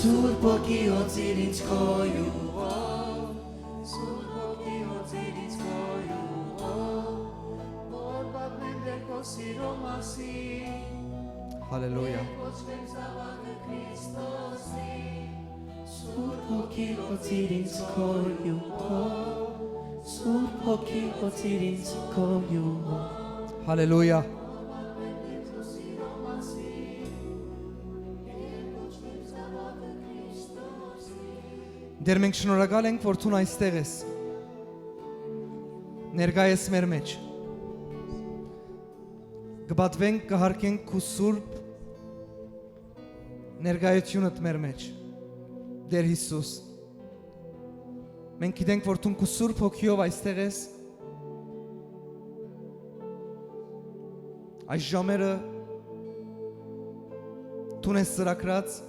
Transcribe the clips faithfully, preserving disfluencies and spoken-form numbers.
Սուրբ Հոգի օծիր ինձ քո յուղով, Սուրբ Հոգի օծիր ինձ քո յուղով, որ պատմեմ դեր քո սիրո մասին, Հալելույա։ Կոչվեմ զաւակը Քրիստոսի, Սուրբ Հոգի օծիր ինձ քո յուղով, Սուրբ Հոգի օծիր ինձ քո յուղով։ Հալելույա։ Տէր, մենք շնորհակալ ենք, որ դուն այստեղ ես, ներկայ ես մեր մեջ։ Կը պատուենք, կը յարգենք քու սուրբ ներկայութիւնդ մեր մեջ, Տէր Յիսուս։ Մենք գիտենք, որ դուն քու սուրբ հոգիով այստեղ ես։ Այս ժամերը դուն ես ծրագրած,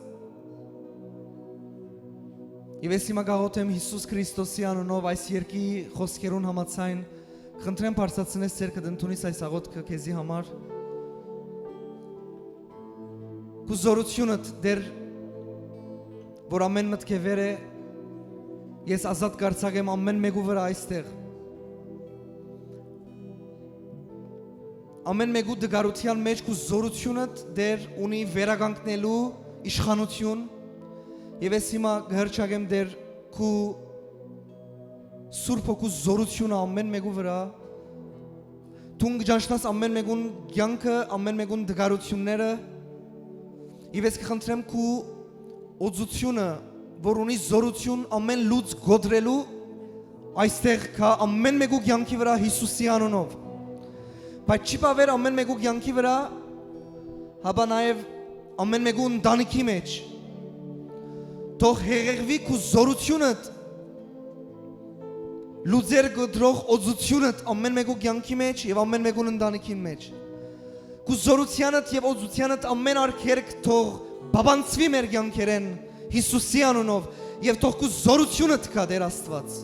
եւ ես հիմա կաղոթեմ Յիսուս Քրիստոսի անունով, այս երկի խօսքերուն համաձայն, խնդրեմ բարձրացնես ձեռքդ, ընդունիս այս աղոթքը քեզի համար։ Քու զօրութիւնդ, Տէր, որ ամէն մտքեվեր է, ես ազատ կարձակեմ ամէն մէկու վրայ այստեղ։ Ամէն մէկու տկարութեան մէջ քու զօրութիւնդ, Տէր, ունի վերականգնելու իշխանութիւն, եւ ես հիմա կը հռչակեմ, Տէր, քու Սուրբ Հոգու զօրութիւնը ամէն մէկու վրայ, դուն կը ճանչնաս ամէն մէկուն կեանքը, ամէն մէկուն տկարութիւնները, եւ ես կը խնդրեմ քու օծութիւնը, որ ունի զօրութիւն ամէն լուծ կոտրելու, այստեղ կայ ամէն մէկու կեանքի վրայ Յիսուսի անունով։ Բայց չի բաւեր ամէն մէկու կեանքի վրայ, հապա նաեւ ամէն մէկու ընտանիքի մէջ։ Թող հեղեղուի քու զօրութիւնդ, լուծեր կտրող օծութիւնդ ամէն մէկու կեանքի մէջ եւ ամէն մէկուն ընտանիքին մէջ։ Քու զօրութեանդ եւ օծութեանդ ամէն արգելք թող բաբանցուի մեր կեանքերէն Յիսուսի անունով, եւ թող քու զօրութիւնդ գայ, Տէր Աստուած։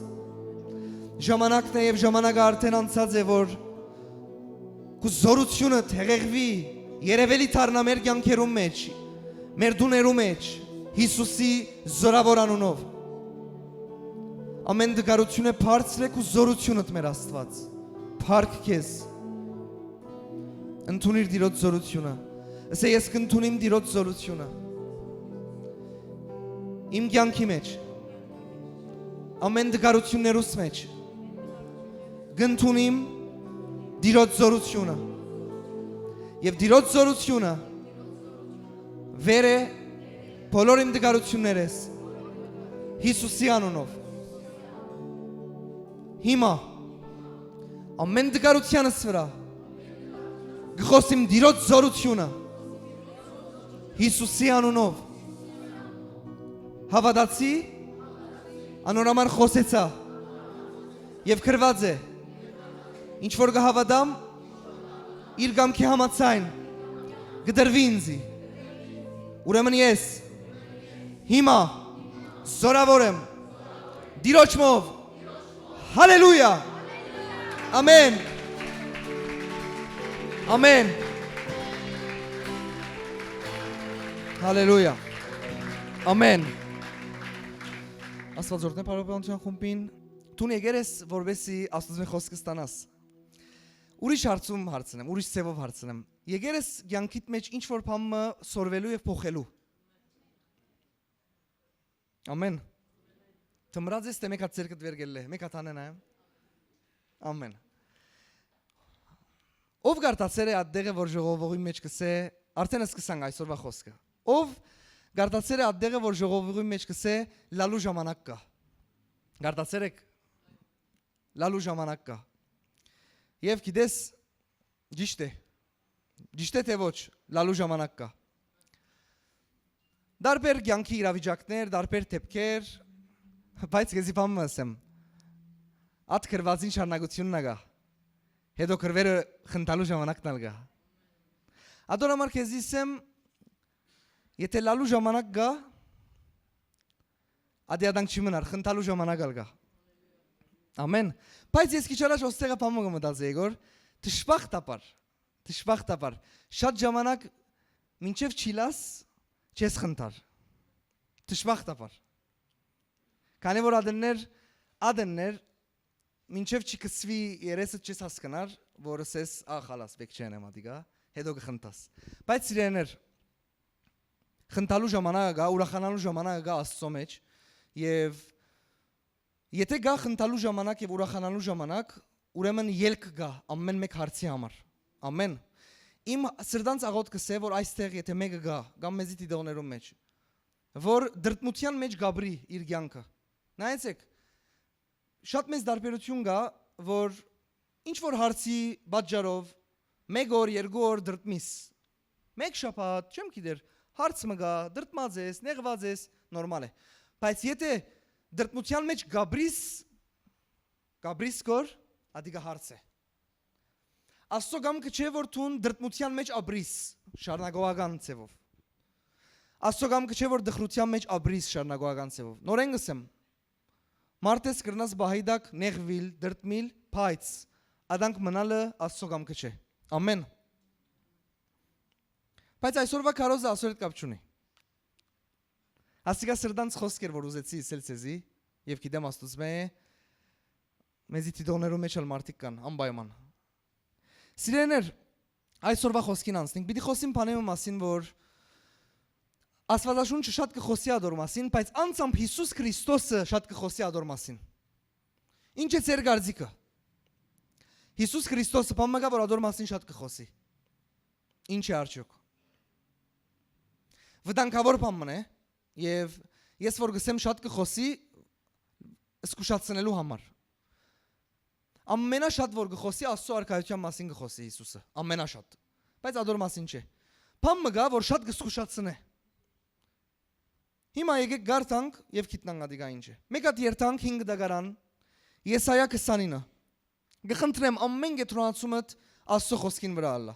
Ժամանակն է եւ ժամանակը արդէն անցած է, որ քու զօրութիւնդ հեղեղուի, երեւելի դառնայ մեր կեանքերուն մէջ, մեր տուներու մէջ, Յիսուսի զօրաւոր անունով։ Ամէն տկարութիւնէ բարձր է քու զօրութիւնդ, մեր Աստուած։ Փառք քեզ։ Ընդունիր Տիրոջ զօրութիւնը։ Ասէ, ես կ'ընդունիմ Տիրոջ զօրութիւնը իմ կեանքի մէջ, ամէն տկարութիւններուս մէջ, կ'ընդունիմ Տիրոջ զօրութիւնը, եւ Տիրոջ զօրութիւնը վեր է բոլոր իմ տկարութիւններէս, Յիսուսի անունով։ Հիմա ամէն տկարութեանս վրայ կը խօսիմ Տիրոջ զօրութիւնը, Յիսուսի անունով։ Հաւատացի, անոր համար խօսեցայ եւ գրուած է. ինչ որ կը հաւատամ, իր կամքի համաձայն կը տրուի ինձի։ Ուրեմն ես հիմա զօրաւոր եմ Տիրոջմով։ Հալելույա։ Ամեն։ Ամեն։ Հալելույա։ Ամեն։ Աստուած օրհնե Փառաբանության խումբին։ Դուն եկեր ես, որպեսզի Աստուծմէ խօսքը ստանաս։ Ուրիշ հարցում հարցնեմ, ուրիշ ձևով հարցնեմ։ Եկեր ես կեանքիդ մէջ ինչ որ բան մը սորվելու եւ փոխելու։ Ամեն։ Թմրած ես, թէ մէկ հատ ձեռքդ վեր կելլէ, մէկ հատ անեն այ։ Ամեն։ Ով կարդացեր է ատտեղը, որ ժողովողի մեջ կսէ, արդեն սկսանք այսօրվա խոսքը։ Ով կարդացեր է ատտեղը, որ ժողովողի մեջ կսէ, լալու ժամանակ կայ։ Կարդացեր եք, լալու ժամանակ կայ։ Եւ գիտես, ճիշտ է։ Ճիշտ է, թէ ոչ, լալու ժամանակ կայ։ Տարբեր կեանքի իրավիճակներ, տարբեր դեպքեր, բայց քեզի բան մը ասեմ։ Ատ գրուածին շարունակությունն ա գայ։ Հետո գրուերը խնդալու ժամանակն ալ գայ։ Ատոր համար քեզի ասեմ, եթե լալու ժամանակ գայ, ատի ատանք չի մնար, խնդալու ժամանակ ալ գայ։ Ամեն։ Բայց ես քիչ առաջ ոստեղը բան մը կը մտածեի, որ դժբախտաբար, դժբախտաբար, շատ ժամանակ մինչեւ չիլաս, չես խնդար։ Դժբախտաբար։ Քանի որ ատեններ, ատեններ, մինչեւ չի կսվի երեսդ չես հասկնար, որ ըսես, «Ա, խալաս, պէք չեն եմ ատիկա», հետո կխնդաս։ Բայց սիրեներ, խնդալու ժամանակը կա, ուրախանալու ժամանակը կա Աստծո մեջ, եւ եթե կա խնդալու ժամանակ եւ ուրախանալու ժամանակ, ուրեմն ելք կա ամեն մեկ հարցի համար։ Ամեն։ Իմ սրտանց աղոթքը սե, որ այստեղ եթե մեկը կա, կամ մեզի դիտողներուն մեջ, որ դրդմութեան մեջ գաբրի իր կյանքը։ Նայեցեք, շատ մեծ տարբերութիւն կա, որ ինչ որ հարցի պատճառով մեկ օր, երկու օր դրդմիս։ Մեկ շաբաթ, չեմ գիտեր, հարց մը կա, դրդմած ես, նեղուած ես, նորմալ է։ Բայց եթե դրդմութեան մեջ գաբրիս, գաբրիս կոր, ատիկա հարց է։ Աստծո կամքը չէ, որ դուն դրդմութեան մեջ ապրիս շարունակողական ձևով։ Աստծո կամքը չէ, որ դխրութեան մեջ ապրիս շարունակողական ձևով։ Նորէն կ'ըսեմ, մարդես կրնաս պահի տակ նեղուիլ, դրդմիլ, բայց ատանք մնալը Աստծո կամքը չէ։ Ամեն։ Բայց այսօրվա քարոզը ասոր հետ կապ չունի։ Ասիկա սրտանց խոսք էր, որ ուզեցի ըսել ձեզի, եւ գիտեմ Աստուծմէ է, մեզի դիտողներու մեջ ալ մարդիկ կան, անպայման։ Սիրեներ, այսօրվա խոսքին անցնենք, պիտի խոսեմ բանի մը մասին, որ Աստուածաշունչը շատ կը խոսի ադոր մասին, բայց անցամբ Յիսուս Քրիստոսը շատ կը խոսի ադոր մասին։ Ինչ է ձեր կարծիքը։ Յիսուս Քրիստոսը բան մը կա, որ ադոր մասին շատ կը խոսի։ Ինչ է արդյոք։ Վտանգավոր բան մն է, եւ ես որ գսեմ շատ կը խոսի զգուշացնելու համար։ Ամենաշատ որ կը խոսի, Աստծո արքայութեան մասին կը խոսի Յիսուսը, ամենաշատ։ Բայց ադոր մասին չէ։ Բան մը կա, որ շատ կը զգուշացնէ։ Հիմա եկեք գարթանք եւ գիտնանք ատիկա ինչ է։ Մեկ հատ երթանք հինգ դագարան, Եսայա քսանինը։ Կը խնդրեմ ամեն կեդրոնացումդ Աստծո խոսքին վրա ալլա։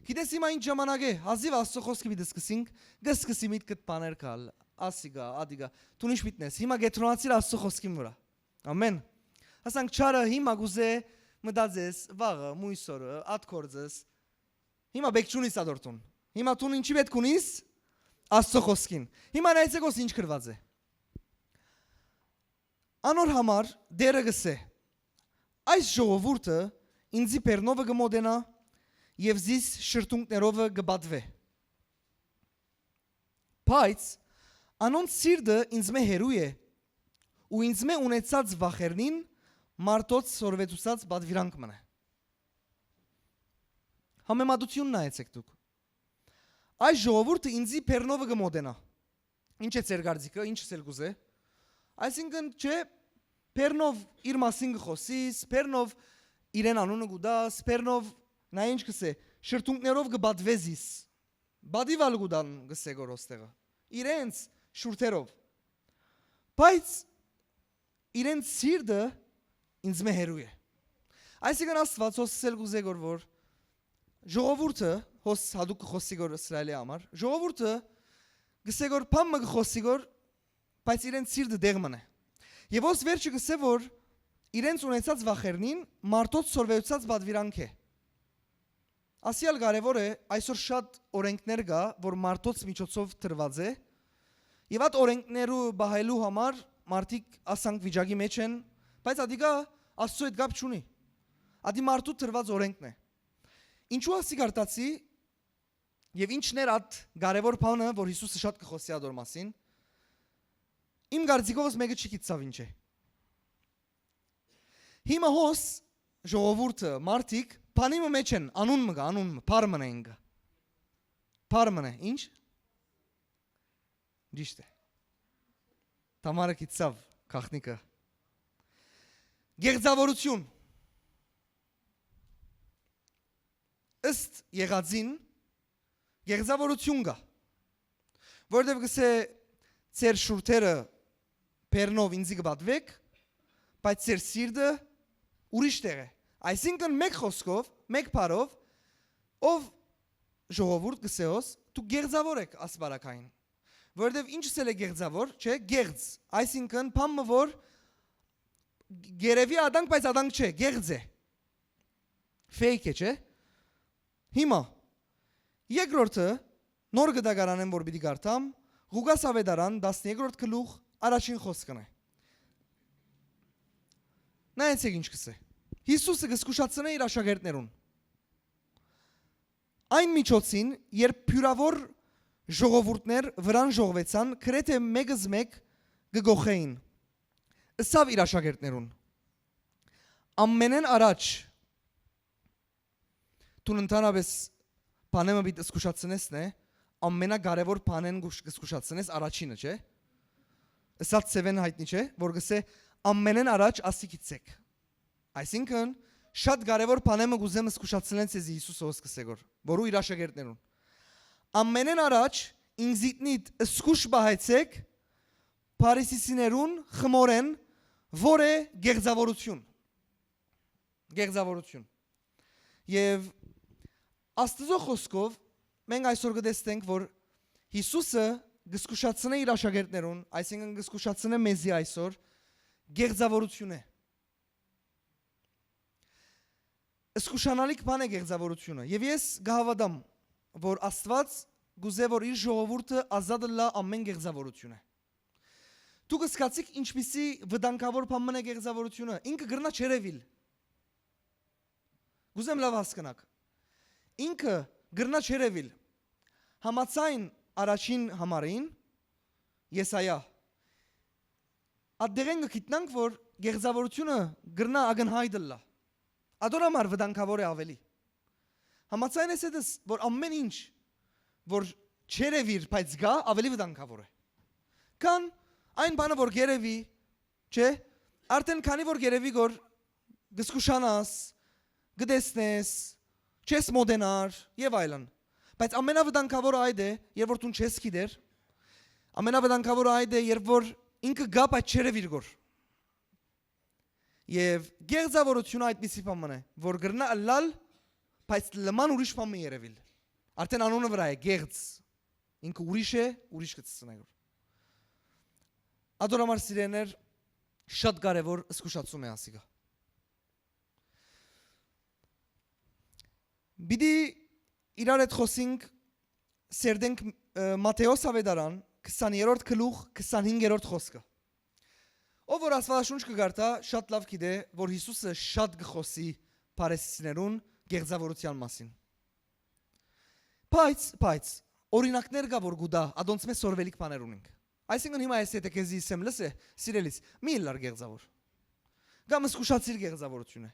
Գիտես հիմա ինչ ժամանակ է, հազիւ Աստծո խոսքը պիտի սկսենք, կը սկսի միտքդ բաներ կալ, ասիկա, ատիկա, դուն ինչ պիտի ես, հիմա կեդրոնացիր Աստծո խոսքին վրա։ Ամեն։ Ասանք չարը հիմա կուզե մտածես, վաղը, մույսորը, ատ գործս, հիմա բեք չունիս ադոր դուն։ Հիմա դուն ինչի պէտք ունիս, Աստծո խոսքին։ Հիմա նայեցեք ոս ինչ գրված է։ Անոր համար Տէրը գսե. «Այս ժողովուրդը ինծի բեռնովը կը մոտենայ եւ զիս շրթունքներովը կը պատուէ։ Բայց անոնց սիրտը ինծմէ հեռու է ու ինծմէ ունեցած վախերնին մարդոց սորվեցուցած պատուիրանք մնա»։ Համեմատութիւնն նայեցեք դուք։ Այս ժողովուրդը ինծի բեռնովը կը մոտենայ։ Ինչ է ձեր կարծիքը, ինչ ըսել կուզէ։ Այսինքն, չէ, բեռնով իր մասին կը խոսիս, բեռնով իրեն անունը կու դաս, բեռնով, նա ինչ կսե, շրթունքներով կը պատուէ զիս։ Պատիվ ալ կու տան, կսե գոր ոստեղը։ Իրենց շուրթերով։ Բայց իրենց սիրտը ինծմէ հեռու է։ Այսինքն Աստուած հոս ըսել կուզէ գոր որ ժողովուրդը, հոս հատուկ կը խոսի գոր Իսրայելի համար, ժողովուրդը գսե գոր բան մը կը խոսի գոր, բայց իրենց սիրտը դեղ մնա։ Եւ հոս վերջը գսե որ իրենց ունեցած վախերնին մարդոց սորվեցուցած պատվիրանք է։ Ասիալ կարեւոր է, այսօր շատ օրենքներ կա, որ մարդոց միջոցով տրված է, եւ այդ օրենքներու պահելու համար մարդիկ ասանք վիճակի մեջ են, բայց ադիկա Աստծո հետ կապ չունի։ Ադի մարդու տրված օրենքն է։ Ինչու ասի գարտացի եւ ինչն էր այդ կարեւոր բանը, որ Հիսուսը շատ կը խոսի ադոր մասին։ Իմ կարծիքովս մեկը չի գիտցաւ ինչ է։ Հիմա հոս ժողովուրդը, մարդիկ, բանի մը մեջ են, անուն մը կա, անուն մը, բառ մը ինքը։ Բառ մը, ինչ։ Ճիշտ է։ Թամարը գիտցաւ գաղտնիքը։ Գեղձավորություն։ Ըստ եղածին, գեղձավորություն կա, որտեւ գսե ձեր շուրթերը բեռնով ինձի կը պատվեք, բայց ձեր սիրտը ուրիշ տեղ է։ Այսինքն, մեկ խոսքով, մեկ բառով, ով ժողովուրդ գսե հոս, դուք գեղձավոր եք ասպարակային։ Որտեւ ինչ ըսել է գեղձավոր, չէ, գեղձ, այսինքն, բան մը որ գերեւի ադանք, բայց ադանք չէ, գեղձ է։ Fake է, չէ։ Հիմա, երկրորդը, նոր գտակարանեմ, որ պիտի կարդամ, Ղուկաս աւետարան, տասներկրորդ գլուխ, առաջին խօսքն է։ Նայեցէք ինչ կ'ըսէ։ Յիսուսը կը զգուշացնէ իր աշակերտներուն։ Այն միջոցին, երբ բիւրաւոր ժողովուրդներ վրան ժողվեցան, գրեթէ մէկզմէկ կը գոխէին, ըսաւ իր աշակերտներուն. «Ամենէն առաջ», դուն ընդհանրապէս բանէ մը պիտի զգուշացնես, նե, ամենակարեւոր բանէն կուշ-, կը զգուշացնես առաջինը, չէ՞։ Ըսած ձեւէն յայտնի չէ, որ կ'ըսէ. «Ամենէն առաջ ասի գիտցէք»։ Այսինքն, շատ կարեւոր բանէ մը կ'ուզեմ զգուշացնել ձեզի, Յիսուս ովս կ'ըսէ գոր, որու իր աշակերտներուն. «Ամենէն առաջ ինքզիտնիդ զգուշ պահեցէք փարիսեցիներուն խմորէն, որ է գեղձաւորութիւն»։ Գեղձաւորութիւն։ Եւ Աստուծոյ խօսքով մենք այսօր կը տեսնենք, որ Յիսուսը կը զգուշացնէ իր աշակերտներուն, այսինքն կը զգուշացնէ մեզի այսօր, գեղձաւորութիւնէ։ Զգուշանալիք բան է գեղձաւորութիւնը։ Եւ ես կը հաւատամ, որ Աստուած կ'ուզէ, որ իր ժողովուրդը ազատ ըլլայ ամէն գեղձաւորութիւնէ։ Դուք կ'հասկացիք ինչպիսի վտանգաւոր բան մըն է գեղձաւորութիւնը։ Ինքը կրնայ չերեւիլ։ Կ'ուզեմ լաւ հասկնաք։ Ինքը կրնայ չերեւիլ։ Համաձայն առաջին համարին, Եսայա, ատտեղէն կը գիտնանք, որ գեղձաւորութիւնը կրնայ ակնյայտ ըլլայ։ Ատոր համար վտանգաւոր է աւելի։ Համաձայն ես էդս, որ ամէն ինչ, որ չերևիր, բայց գայ, աւելի վտանգաւոր է։ Քան այն բանը, որ կ'երևի, չէ՞, արդեն քանի որ կ'երևի, որ կը զգուշանաս, կը տեսնես, չես մոտենար եւ այլն։ Բայց ամենավտանգաւորը այդ է, երբ որ դուն չես գիտեր, ամենավտանգաւորը այդ է, երբ որ ինքը գայ, բայց չերևիր գոր։ Եւ գեղձաւորութիւնը այդպիսի բան մըն է, որ կրնայ ըլլալ, բայց լման ուրիշ բան մը երևիլ։ Արդեն անունը վրայ է, գեղձ։ Ինքը ուրիշ է, ուրիշ կը ցցնէ գոր։ Ատոր համար, սիրելիներ, շատ կարեւոր զգուշացում է ասիկա։ Պիտի իրար հետ խօսինք, սերտենք, ը, Մատթէոս աւետարան, քսաներորդ գլուխ, քսանհինգերորդ խօսքը։ Ով որ Աստուածաշունչ կը կարդայ, շատ լաւ գիտէ, որ Յիսուսը շատ կը խօսի փարիսեցիներուն գեղձաւորութեան մասին։ Բայց, բայց, օրինակներ կայ, որ կու տայ, ատոնցմէ սորվելիք բաներ ունինք։ Այսինքն, հիմա ես եթե քեզի ըսեմ, լսէ, սիրելիս, մի ըլլար գեղձաւոր։ Կամ զգուշացիր գեղձաւորութիւնէ։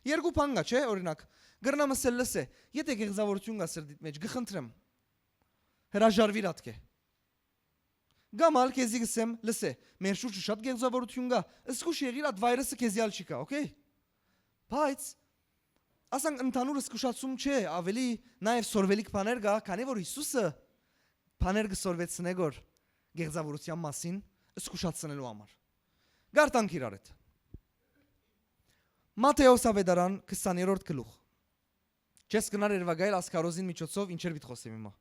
Երկու բան կայ, չէ՞, օրինակ, կրնամ ըսել, լսէ, եթե գեղձաւորութիւն կայ սրտիդ մէջ, կը խնդրեմ, հրաժարուիր ատկէ։ Կամ ալ քեզի կ'ըսեմ, լսէ, մեր շուրջը շատ գեղձաւորութիւն կայ, զգուշ եղիր, այդ վայրսը քեզի ալ չի գայ, օքեյ։ Բայց, ասանք, ընդհանուր զգուշացում չէ, աւելի նաեւ սորվելիք բաներ կայ, քանի որ Յիսուսը բաներ կը սորվեցնէ գոր գեղձաւորութեան մասին, զգուշացնելու համար։ Կարդանք իրար հետ։ Մատթէոս աւետարան, քսաներորդ գլուխ։ Չես կրնար երեւակայել, ասկարոզին միջոցով ինչեր պիտի խօսեմ հիմա։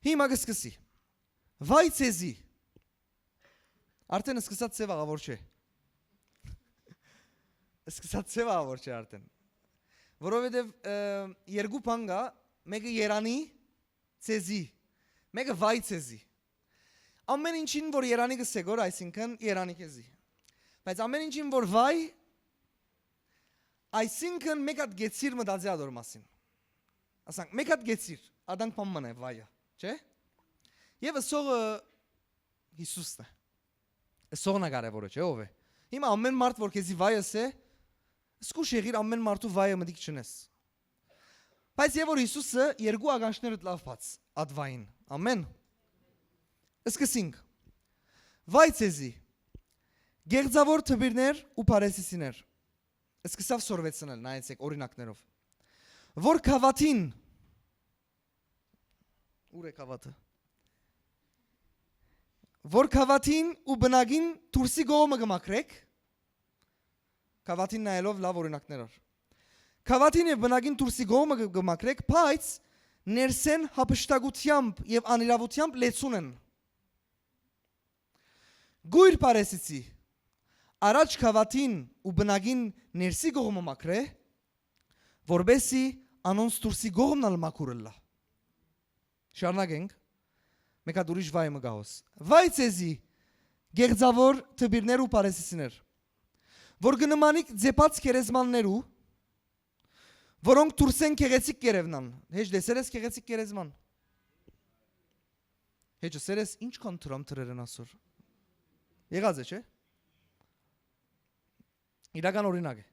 Հիմա կը սկսի։ Վայ ձեզի։ Արդեն սկսած ձեւ աղաւոր չէ։ Սկսած ձեւ աղաւոր չէ արդեն։ Որովհետեւ, ը, երկու բան կայ, մէկը երանի ձեզի, մէկը վայ ձեզի։ Ամէն ինչին, որ երանի կ'ըսէ գոր, այսինքն երանի քեզի։ Բայց ամէն ինչին, որ վայ, այսինքն մէկ հատ կեցիր մտածի ատոր մասին։ Ասանք, մէկ հատ կեցիր, ադանք բան մնայ վայը, չէ՞։ Եվ ըսողը Յիսուսն է։ Ըսողն է կարևորը, չէ՞, ով է։ Հիմա ամէն մարդ, որ քեզի վայ ըսէ, զգուշ եղիր, ամէն մարդու վայը մտիկ չնես։ Բայց եւ որ Յիսուսը երկու ականջներդ լաւ բաց, ատվային։ Ամեն։ Սկսինք։ Վայ ձեզի, գեղձաւոր դպիրներ ու փարիսեցիներ։ Սկսաւ սորվեցնել, նայեցեք, օրինակներով։ Որ գաւաթին, ո՞ւր է գաւաթը։ Որ գաւաթին ու բնակին դուրսի կողմը կը մաքրեք, գաւաթին նայելով լաւ օրինակներ առ։ Գաւաթին եւ բնակին դուրսի կողմը կը, կը մաքրեք, բայց ներսէն հափշտակութեամբ եւ անիրաւութեամբ լեցուն են։ Գոյր փարիսեցի, առաջ գաւաթին ու բնակին ներսի կողմը մաքրէ, որպեսզի անոնց դուրսի կողմն ալ մաքուր ըլլայ։ Շարունակենք։ Մէկ հատ ուրիշ վայ մը գահոս։ Վայ ձեզի, գեղձաւոր դպիրներ ու փարիսեցիներ, որ կը նմանիք ձեփած գերեզմաններու, որոնք դուրսէն գեղեցիկ կ'երեւնան։ Հեչ տեսեր ես գեղեցիկ գերեզման։ Հեչ ըսեր ես, ինչքան դրամ դրեր են ասոր։ Եղած է, չէ՞։ Իրական օրինակ է։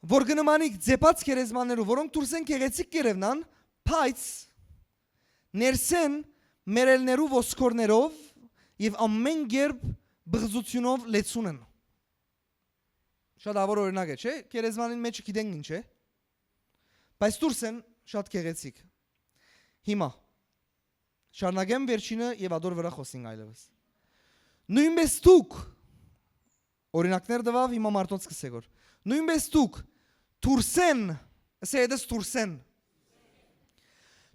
Որ կը նմանիք ձեփած գերեզմաններու, որոնք դուրսէն գեղեցիկ կ'երեւնան, բայց ներսէն մեռելներու ոսկորներով եւ ամէն կերպ բղզութիւնով լեցուն են։ Շատ ավոր օրինակ է, չէ՞։ Գերեզմանին մեջը գիտենք ինչ է, բայց դուրս են շատ գեղեցիկ։ Հիմա շարունակեմ վերջինը եւ ադոր վրայ խոսենք այլեւս։ Նոյնպէս դուք, օրինակներ տուաւ, հիմա մարդոց կ'ըսէ որ, նոյնպէս դուք դուրսէն, ըսէ ետս դուրսէն,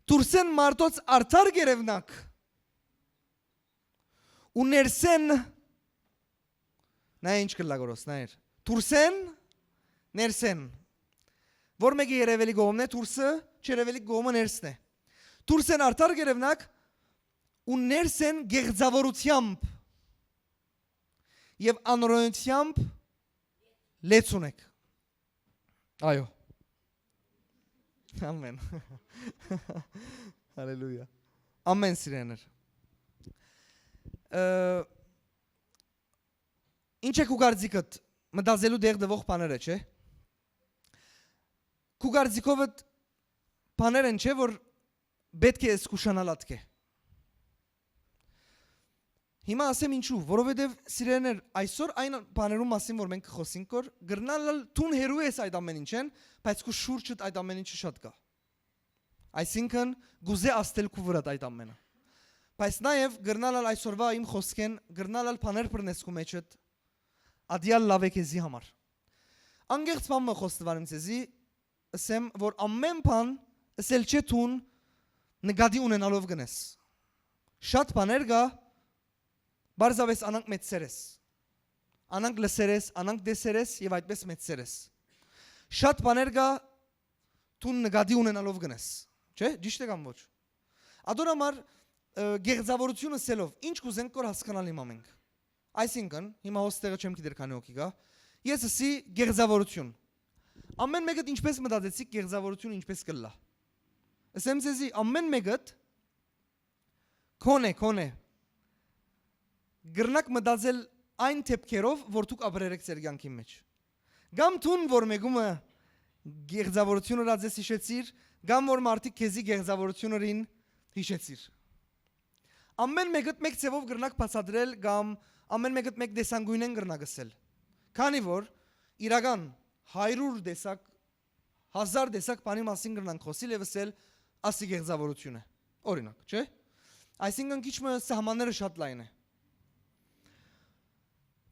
դուրսէն մարդոց արդար կ'երեւնաք ու ներսէն, նայ ինչ կ'ըլլայ գորոս, նայր, դուրսէն, ներսէն, որ մէկը երևելի կողմն է դուրսը, չերևելի կողմը ներսն է։ Դուրսէն արդար կ'երեւնաք ու ներսէն գեղձաւորութեամբ եւ անօրենութեամբ լեցուն եք։ Այո։ Ամեն։ Հալելույա։ Ամեն, սիրեներ։ Ը, ինչ է քու կարծիքդ, մտածելու տեղ տվող բաներ է, չէ՞։ Քու կարծիքովդ բաներ են, չէ՞, որ պէտք է զգուշանալ ատկէ։ Հիմա ասեմ ինչու, որովհետեւ, սիրեներ, այսօր այն բաներուն մասին, որ մենք կը խոսենք, որ կրնալ ալ դուն հեռու ես այդ ամեն ինչէն, բայց քու շուրջդ այդ ամեն ինչը շատ կայ։ Այսինքն, կուզէ ազդել քու վրադ այդ ամենը։ Բայց նաեւ կրնալ ալ այսօրվա իմ խօսքէն, կրնալ ալ բաներ բռնես քու մեջդ, ադիալ լաւ է քեզի համար։ Անկեղծ բան մը խոստովանեմ ձեզի, ըսեմ, որ ամեն բան ըսել չէ դուն նկատի ունենալով գնես։ Շատ բաներ կայ, պարզապէս անանք մեծցեր ես, անանք լսեր ես, անանք տեսեր ես եւ այդպես մեծցեր ես։ Շատ բաներ կայ, դուն նկատի ունենալով գնես, չէ՞, ճիշդ է կամ ոչ։ Ադոր համար, ը, գեղձաւորութիւն ըսելով, ինչ կ'ուզենք որ հասկանալ հիմա մենք։ Այսինքն, հիմա հոս տեղը չեմ գիտեր քանի հոգի կայ, ես ըսի գեղձաւորութիւն։ Ամեն մէկդ ինչպես մտածեցիք, գեղձաւորութիւն ինչպես կ'ըլլայ։ Ըսեմ ձեզի, ամեն մէկդ քոնէ, քոնէ, կրնաք մտածել այն դեպքերով, որ դուք ապրեր եք ձեր կեանքին մէջ։ Կամ դուն, որ մեկումը գեղձաւորութիւն ըրած ես, յիշեցիր, կամ որ մարդիկ քեզի գեղձաւորութիւն ըրին, յիշեցիր։ Ամեն մէկդ մէկ ձեւով կրնաք բացատրել կամ ամեն մէկդ մէկ տեսանկիւնէն կրնաք ըսել։ Քանի որ իրական հարիւր տեսակ, հազար տեսակ բանի մասին կրնանք խօսիլ եւ ըսել, ասի գեղձաւորութիւն է։ Օրինակ, չէ՞։ Այսինքն քիչ մը սահմանները շատ լայն է։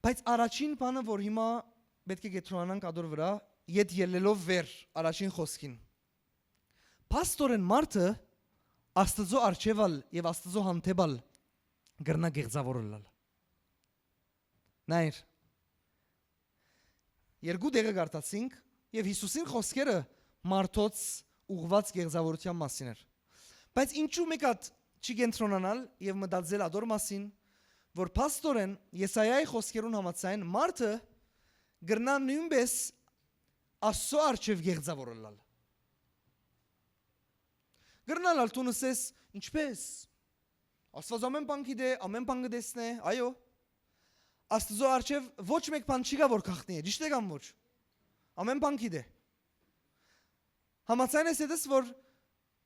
Բայց առաջին բանը, որ հիմա պէտք է կեդրոնանանք ադոր վրայ, ետ ելլելով վեր առաջին խօսքին։ Փաստորեն մարդը Աստուծոյ առջեւ ալ եւ Աստուծոյ հանդէպ ալ կրնայ գեղձաւոր ըլլալ։ Նայր, երկու տեղը կարդացինք եւ Յիսուսին խօսքերը մարդոց ուղղուած գեղձաւորութեան մասին էր։ Բայց ինչու մէկ հատ չի կեդրոնանալ եւ մտածել ադոր մասին, որ փաստորեն Եսայայի խօսքերուն համաձայն մարդը կրնայ նոյնպէս Աստուծոյ առջեւ գեղձաւոր ըլլալ։ Կրնալ ալ դուն ըսես, ինչպես։ Աստուած ամեն բան գիտէ, ամեն բան կը տեսնէ, այո։ Աստուծոյ առջեւ ոչ մէկ բան չի գա որ գաղտնի է, ճիշդ է կամ ոչ։ Ամեն բան գիտէ։ Համաձայն ես ետս, որ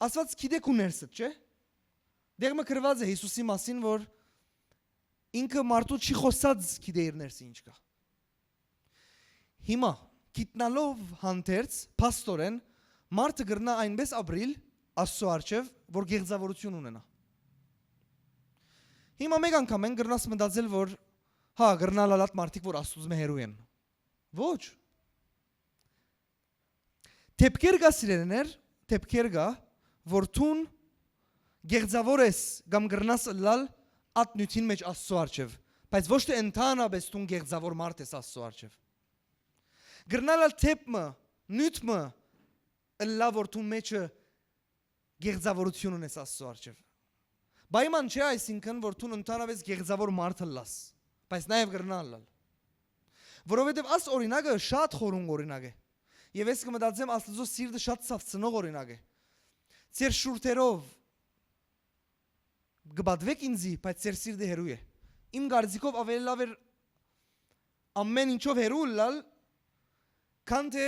Աստուած գիտէ քու ներսդ, չէ՞։ Դեղ մը գրուած է Յիսուսի մասին, որ ինքը մարդու չի խօսած գիտէ իր ներսը ինչ կայ։ Հիմա, գիտնալով հանդերձ, փաստորեն, մարդը կրնայ այնպես ապրիլ Աստուծոյ առջեւ, որ գեղձաւորութիւն ունենայ։ Հիմա մէկ անգամ են կրնաս մտածել, որ հա, կրնալ ալ ատ մարդիկ, որ Աստուծմէ հեռու են։ Ոչ։ Դեպքեր կայ, սիրելիներ, դեպքեր կայ, որ դուն գեղձաւոր ես կամ կրնաս ըլլալ ատ նիւթին մէջ Աստուծոյ առջեւ, բայց ոչ թէ ընդհանրապէս դուն գեղձաւոր մարդ ես Աստուծոյ առջեւ։ Կրնալ ալ դէպ մը, նիւթ մը ըլլայ, որ դուն մէջը գեղձաւորութիւն ունես Աստուծոյ առջեւ։ պայման չէ, այսինքն, որ դուն ընդհանրապես գեղձաւոր մարդ ըլլաս, բայց նաեւ կրնայ ըլլալ։ Որովհետեւ աս օրինակը շատ խորունկ օրինակ է։ Եւ ես կը մտածեմ, Աստուծոյ սիրտը շատ ցաւցնող օրինակ է։ Ձեր շուրթերով կը պատուէք ինծի, բայց ձեր սիրտը հեռու է։ Իմ կարծիքով աւելի լաւ էր ամէն ինչով հեռու ըլլալ, քան թէ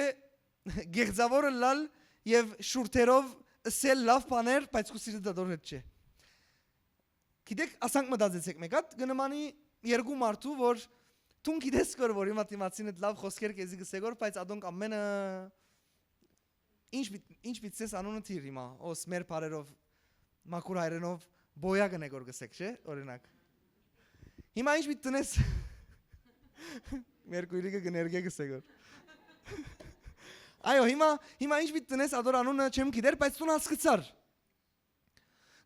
գեղձաւոր ըլլալ եւ շուրթերով ըսել լաւ բաներ, բայց քու սիրտը դատոր հետ չէ։ Գիտեք, ասանք մտածեցեք մէկ հատ, կը նմանի երկու մարդու, որ դուն գիտես կոր, որ հիմա դիմացինդ լաւ խօսքեր քեզի կսե կոր, բայց ատոնք ամենը ինչ պիտ-, ինչ պիտի սես անունը թիր հիմա, օս մեր բարերով, մաքուր հայրենով, բոյա կնե կոր կսեք, չէ՞, օրինակ։ Հիմա ինչ պիտի տնես, մեր կույրիկը կներկե կսե կոր։ Այո, հիմա, հիմա ինչ պիտի տնես, ատոր անունը չեմ գիտեր, բայց դուն հասկցար։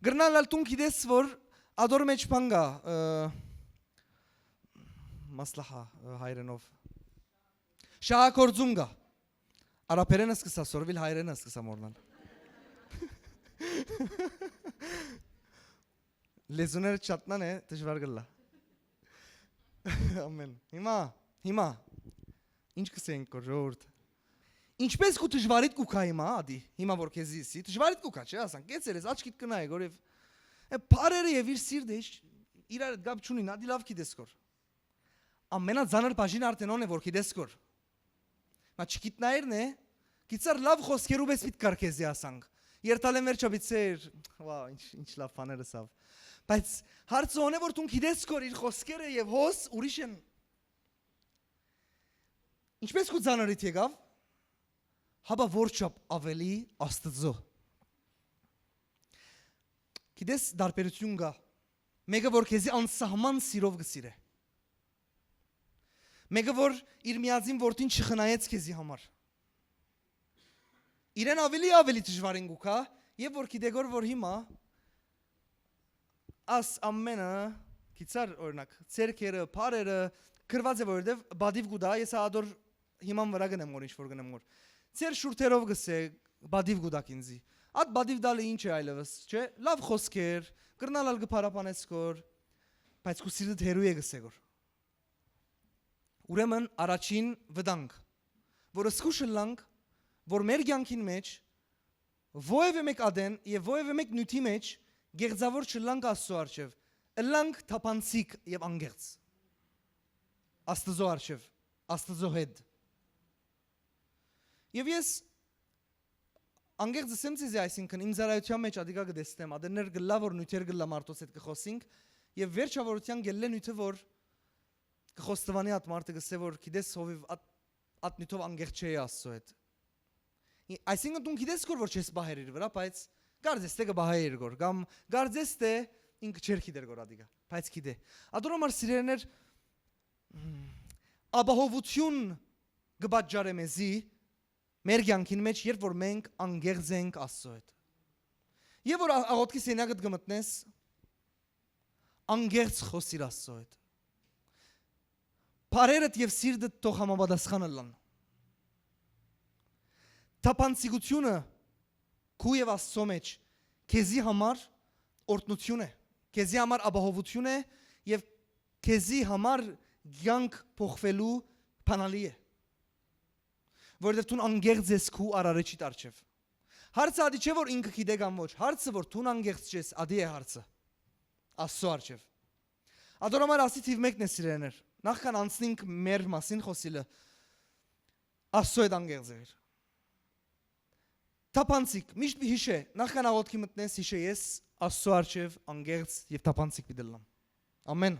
Կրնալ ալ դուն գիտես, որ ատոր մեջ բան կա, ը, մասլահա, ը, հայրենով։ Շահագործուն կա։ Արաբերէնը սկսա սորվիլ, հայրենը սկսա մոռնալ։ Լեզուները չատնան է, դժվար կլա։ Ամեն։ Հիմա, հիմա, ինչ կսենք, կոր ժողովուրդ։ Ինչպես քու դժվարիդ կու գայ հիմա, ադի, հիմա որ քեզի ըսի, դժվարիդ կու գայ, չէ՞, ասանք, կեցեր ես, աչքիդ կնայ, գորեվ, է, բարերը եւ իր սիրտը, հիշ, իրար հետ կապ չունին, ադի լաւ գիտես կոր։ Ամենածանր բաժին արդեն ո՞ն է, որ գիտես կոր։ Մա չգիտնայերն է, գիցար լաւ խոսքերու պես պիտ կար քեզի ասանք։ Երթալեն վերջապիտ սեր, վա, ինչ, ինչ լաւ բաներ ըսավ։ Բայց հարցը ո՞ն է, որ դուն գիտես կոր իր խոսքերը եւ հոս ուրիշ են։ Ինչպես քու ծանրիդ եկավ, հապա որչափ ավելի Աստծո։ Գիտես, տարբերություն կա։ Մեկը, որ քեզի անսահման սիրով կսիրե։ Մեկը, որ իր միածին որդին չխնայեց քեզի համար։ Իրեն ավելի, ավելի դժվարին կու գայ, եւ որ գիտե գոր, որ հիմա աս ամենը, գիցար, օրինակ, ցերքերը, բարերը, գրված է, որովհետեւ բադիվ կու տայ, ես ա ադոր հիման վրա կնեմ, որ ինչ որ կնեմ, որ։ Ձեր շուրթերով կսե, բադիվ կու տաք ինձի։ Ատ բադիվ տալը ինչ է այլևս, չէ՞։ Լաւ խոսքեր, կրնալ ալ կը փարապանես կոր, բայց քու սիրտդ հեռու է կսե կոր։ Ուրեմն առաջին վտանգ, որ զգուշ ըլլանք, որ մեր կյանքին մեջ ովեւէ մէկ ատեն եւ ովեւէ մէկ նիւթի մեջ գեղձաւոր չըլլանք Աստծո առջեւ, ըլլանք թափանցիկ եւ անգեղծ Աստծո առջեւ, Աստծո հետ։ Եւ ես անգեղծ ըսեմ ձեզի, այսինքն, իմ ծառայութեան մեջ ադիկա կը տեսնեմ, ատեններ կլա, որ նիւթեր կլա մարդոց հետ կը խօսինք, եւ վերջավորութեան գելլէ նիւթը, որ կը խոստովանի ատ մարդը, կսե, որ գիտես, հովիվ ատ, ատ նիւթով անգեղծ չէ Աստծո հետ։ Ի-, այսինքն, դուն գիտես կոր, որ չես պահեր իր վրա, բայց կարծես թէ կը պահայ իր գոր, կամ կարծես թէ ինքը չէր գիտեր գոր ադիկա, բայց գիտե։ Ատոր համար, սիրելիներ, ապահովութիւն կը պատճառէ մեզի մեր կյանքին մեջ, երբ որ մենք անգեղծ ենք Աստծո հետ։ Եւ որ ա-, աղոթքի սենյակդ կը մտնես, անգեղծ խօսիր Աստծո հետ։ Բարերդ եւ սիրտդ թող համապատասխան ըլլան։ Թափանցիկությունը քու եւ Աստծո մեջ քեզի համար օրհնութիւն է, քեզի համար ապահովութիւն է եւ քեզի համար կյանք փոխվելու բանալի է, որովհետեւ դուն անգեղծ ես քու արարիչիդ առջեւ։ Հարցը ադի չէ, որ ինքը գիտե կամ ոչ, հարցը, որ դուն անգեղծ չես, ադի է հարցը Աստծո առջեւ։ Ատոր համար ասի թիվ մեկն է, սիրելիներ, նախքան անցնենք մեր մասին խօսիլը, Աստծո հետ անգեղծ եղիր։ Թափանցիկ, միշտ մի հիշե, նախքան աղոթքի մտնես, հիշե, ես Աստծո առջեւ անգեղծ եւ թափանցիկ պիտի ըլլամ։ Ամեն։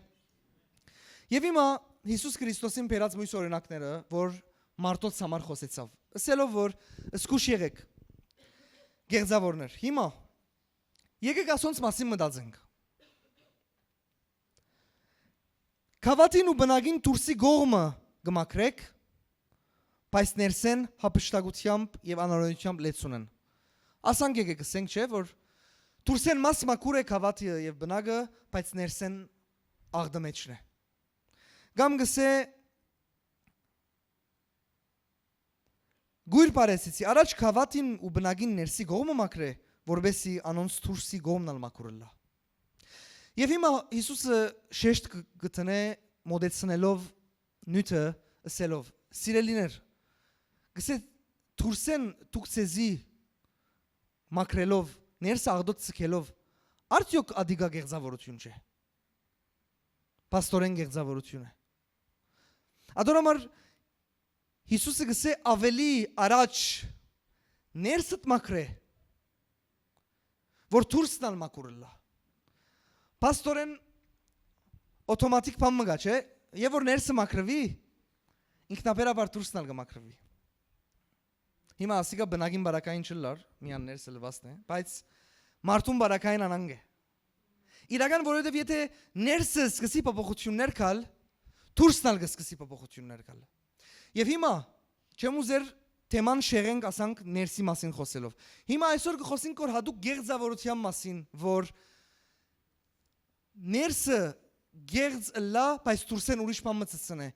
Եւ հիմա Յիսուս Քրիստոսին բերած մյուս օրինակները, որ մարդոց համար խօսեցաւ, ըսելով, որ զգուշ եղեք, գեղձաւորներ։ Հիմա եկեք ասոնց մասին մտածենք։ Գաւաթին ու բնակին դուրսի կողմը կը մաքրեք, բայց ներսէն հափշտակութեամբ եւ անարօրինութեամբ լեցուն են։ Ասանք եկեք, ըսենք, չէ՞, որ դուրսէն մաս մաքուր է գաւաթը եւ բնակը, բայց ներսէն աղտը մեջն է։ Կամ կսե, Գոյր պարեսիցի, առաջ գաւաթին ու բնակին ներսի կողմը մաքրէ, որպեսզի անոնց դուրսի կողմն ալ մաքուր ըլլայ։ Եւ հիմա Յիսուսը շեշտ կը, կը դնէ մոտեցնելով նիւթը, ըսելով. «Սիրելիներ, կսե դուրսէն դուք ձեզի մաքրելով, ներսը աղտոտ ձգելով, արդեօք ատիկա կեղծաւորութիւն չէ»։ Փաստորեն կեղծաւորութիւն է։ Ատոր համար Յիսուսը կսե ավելի առաջ ներսդ մաքրէ, որ դուրսն ալ մաքուր ըլլայ։ Փաստորեն օթոմատիկ բան մը կա, չէ՞։ Եւ որ ներսը մաքրուի, ինքնաբերաբար դուրսն ալ կը մաքրուի։ Հիմա ասիկա բնակին բարակային չըլլար, միան ներսը լուասն է, բայց մարդուն բարակային անանկ է։ Իրական, որովհետեւ եթե ներսը սկսի փոփոխութիւններ գալ, դուրսն ալ կսկսի փոփոխութիւններ գալ։ Եւ հիմա չեմ ուզեր թեման շեղենք, ասանք, ներսի մասին խօսելով։ Հիմա այսօր կը խօսենք որ յատուկ կեղծաւորութեան մասին, որ ներսը կեղծ ըլլայ, բայց դուրսէն ուրիշ բան մը ցցնէ։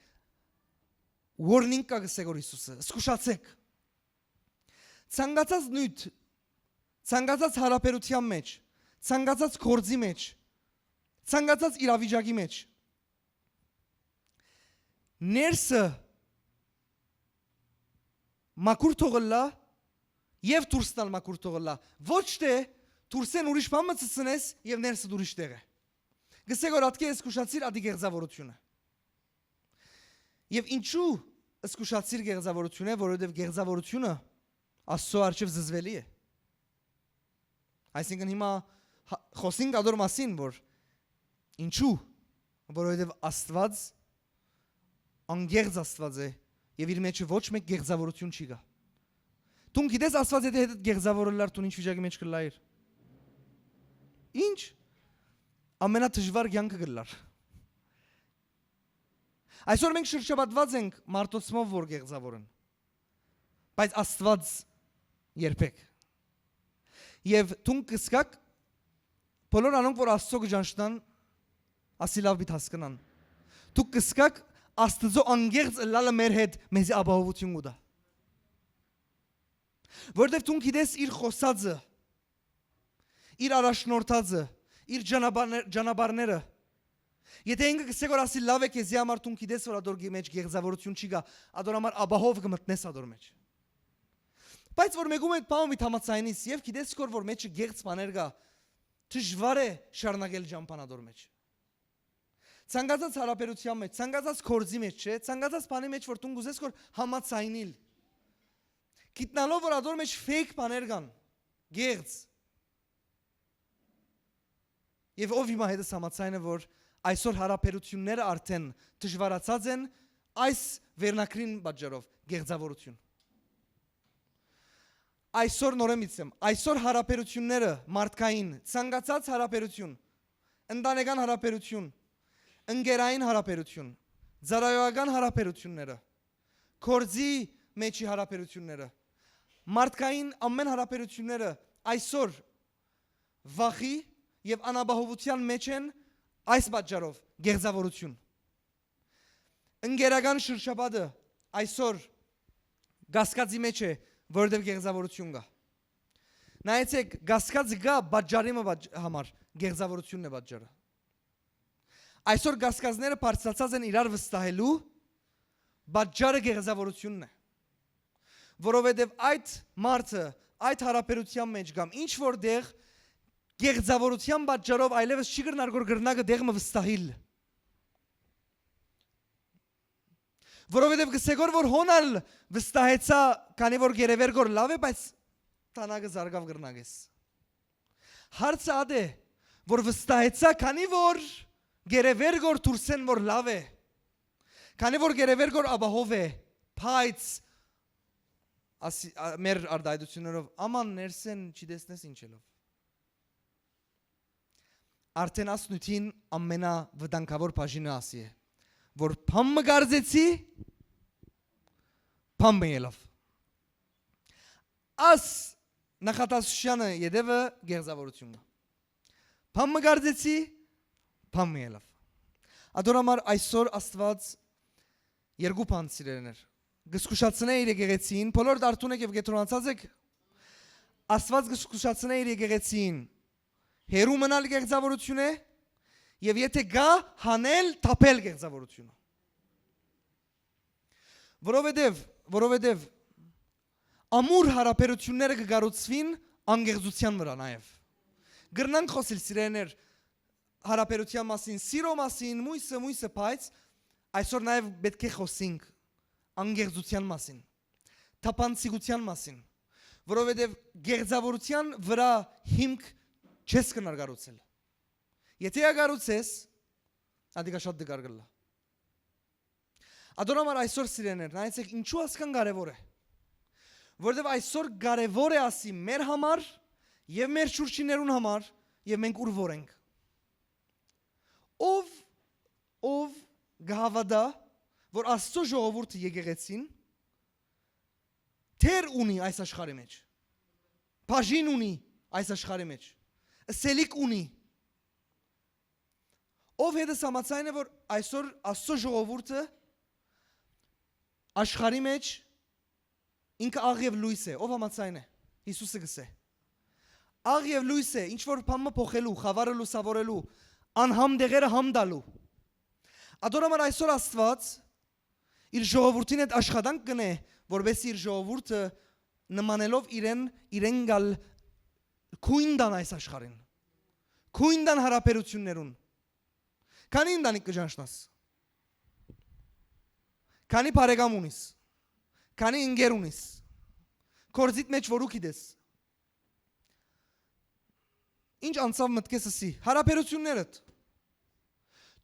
Warning կայ, կսե որ Յիսուսը, զգուշացէք։ Ցանկացած նիւթ, ցանկացած յարաբերութեան մէջ, ցանկացած գործի մէջ, ցանկացած իրավիճակի մէջ, ներսը մաքուր թող ըլլայ եւ դուրսն ալ մաքուր թող ըլլայ։ Ոչ թէ դուրսէն ուրիշ բան մը ցցնես եւ ներսդ ուրիշ տեղ է։ Կսե որ ատկէ զգուշացիր ատի կեղծաւորութիւնը։ Եւ ինչու զգուշացիր կեղծաւորութիւնը, որովհետեւ կեղծաւորութիւնը Աստծո առջեւ զզվելի է։ Այսինքն հիմա հա-, խօսինք ադոր մասին, որ ինչու, որովհետեւ Աստուած անկեղծ Աստուած է եւ իր մէջը ոչ մէկ կեղծաւորութիւն չի գայ։ Դուն գիտես Աստուած եթե հետ կեղծաւոր ըլլար, դուն ինչ վիճակի մէջ կլայիր։ Ինչ։ Ամենադժուար կեանքը կլար։ Այսօր մենք շրջապատված ենք մարդոցմով որ կեղծաւոր են, բայց Աստուած երբեք։ Եւ դուն կսկաք, բոլոր անոնք որ Աստծո կճանչնան, ասի լաւ պիտի հասկնան, դուք կսկաք Աստծո անկեղծ ըլլալը մեր հետ մեզի ապահովութիւն կու տայ։ Որտեւ դուն գիտես իր խօսածը, իր առաջնորդածը, իր ճանապարհներ-, ճանապարհները։ Եթե ինքը կսե որ ասի լաւ է քեզի համար, դուն գիտես որ ադոր գի-, մէջ կեղծաւորութիւն չի գայ, ադոր համար ապահով կը մտնես ադոր մէջ։ Բայց որ մեկու հետ բան պիտի համաձայնիս եւ գիտես որ, որ մէջը կեղծ բաներ կայ, դժուար է շարունակել ճամփան ադոր մէջ։ Ցանկացած յարաբերութեան մէջ, ցանկացած գործի մէջ, չէ, ցանկացած բանի մէջ որ դուն կուզես որ համաձայնիլ, գիտնալով որ ադոր մէջ fake բաներ կան, կեղծ, եւ ով հիմա հետս համաձայն է որ այսօր յարաբերութիւնները արդեն դժուարացած են այս վերնագրին պատճառով, կեղծաւորութիւն։ Այսօր նորեն միտցեմ, այսօր յարաբերութիւնները մարդկային, ցանկացած յարաբերութիւն, ընտանեկան յարաբերութիւն, ընկերային յարաբերութիւն, ծառայողական յարաբերութիւնները, գործի մէջի յարաբերութիւնները, մարդկային ամեն յարաբերութիւնները այսօր վախի եւ անապահովութեան մէջ են այս պատճառով, կեղծաւորութիւն։ Ընկերական շրջապատը այսօր կասկածի մէջ է, որովհետեւ կեղծաւորութիւն կայ։ Նայեցեք, կասկածը կայ պատճառի մը պատճ-, համար, կեղծաւորութիւնն է պատճառը։ Այսօր կասկածները բարձրացած են իրար վստահելու պատճառը կեղծաւորութիւնն է։ Որովհետեւ այդ մարդը, այդ յարաբերութեան մէջ կամ ինչ որ տեղ կեղծաւորութեան պատճառով այլեւս չի կրնար որ կրնակը տեղ մը վստահիլ։ Որովհետեւ կսե գոր որ հոն ալ վստահեցայ, քանի որ գերեվեր գոր լաւ է, բայց տանա կը զարգաւ կրնակես։ Հարցը ատ է, որ վստահեցայ, քանի որ գերեվեր գոր դուրսէն որ լաւ է, քանի որ գերեվեր գոր ապահով է, բայց ասի-, ա-, մեր արտահայտություններով, աման ներսէն չի տեսնես ինչ ելով։ Արդեն աս նիւթին ամենավտանգաւոր բաժինը ասի է, որ բան մը կարծեցի, բան մը ելավ։ Աս նախատասությանը ետևը կեղծաւորութիւն մը։ Բան մը կարծեցի, բան մը ելավ։ Ադոր համար այսօր Աստուած երկու բան, սիրելիներ, կը զգուշացնէ իր եկեղեցին, բոլոր դարդուն եք եւ կեդրոնացած եք, Աստուած կը զգուշացնէ իր եկեղեցին, հեռու մնալ կեղծաւորութիւնէ Եւ եթէ կայ, հանել, թափել կեղծաւորութիւնը։ Որովհետեւ, որովհետեւ ամուր յարաբերութիւնները կը կառուցուին անկեղծութեան վրայ նաեւ։ Կրնանք խօսիլ, սիրեներ, յարաբերութեան մասին, սիրո մասին, մոյսը, մոյսը, բայց այսօր նաեւ պէտք է խօսինք անկեղծութեան մասին, թափանցիկութեան մասին, որովհետեւ կեղծաւորութեան վրայ հիմք չես կրնար կառուցել։ Եթէ ա կառուցես, ատիկա շատ դժուար կ'ըլլայ։ Ատոր համար այսօր, սիրեներ, նայեցէք, ինչու այսքան կարեւոր է։ Որովհետեւ այսօր կարեւոր է ասի մեր համար եւ մեր շուրջիներուն համար, եւ մենք ուր որ ենք։ Ով, ով կը հաւատայ, որ Աստուծոյ ժողովուրդը, եկեղեցին, դեր ունի այս աշխարհի մէջ, բաժին ունի այս աշխարհի մէջ, ըսելիք ունի, ով հետս համաձայն է, որ այսօր Աստուծոյ ժողովուրդը աշխարհի մէջ ինքը աղ եւ լոյս է, ով համաձայն է, Յիսուսը կ'ըսէ։ Աղ եւ լոյս է, ինչ որ բան մը փոխելու, խաւարը լուսաւորելու, անհամ դեղերը համ տալու։ Ատոր համար այսօր Աստուած իր ժողովուրդին հետ աշխատանք կ'ընէ, որպէս իր ժողովուրդը նմանելով իրեն, իրեն գալ քոյն տան այս աշխարհին, քոյն տան յարաբերութիւններուն։ Քանի ընտանիք կը ճանչնաս, քանի բարեկամ ունիս, քանի ընկեր ունիս, գործիդ մէջ որու գիտես, ինչ անցաւ մտքես, ըսի, յարաբերութիւններդ,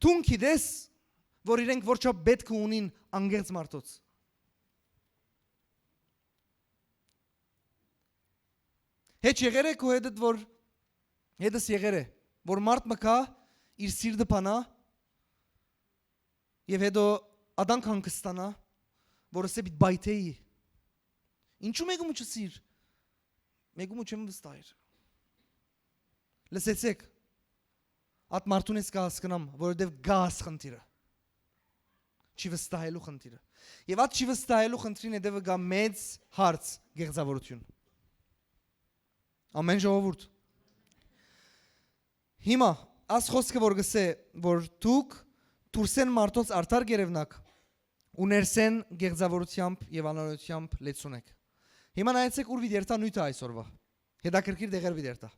դուն գիտես, որ իրենք որչափ պէտք ունին անկեղծ մարդոց։ Հեչ եղեր է քո հետդ, որ, հետս եղեր է, որ մարդ մը գայ, իր սիրտը բանայ, եւ հետո ատանք հանգստանայ, որ ըսէ պիտի պայթէի։ Ինչու մեկը մը չըսիր, մեկը մը չեմ վստահիր։ Լսեցէք, ատ մարդուն ես կը հասկնամ, որովհետեւ կայ աս խնդիրը, չի վստահելու խնդիրը։ Եւ ատ չի վստահելու խնդրին հետեւը կայ մեծ հարց, կեղծաւորութիւն։ Ամեն ժողովուրդ։ Հիմա, աս խօսքը որ կ'ըսէ, որ դուք դուրսէն մարդոց արդար կ'երեւնաք ու ներսէն կեղծաւորութեամբ եւ անօրէնութեամբ լեցուն էք։ Հիմա նայեցէք, ուր պիտի երթայ նիւթը այսօրուայ։ Հետաքրքիր տեղեր պիտի երթայ։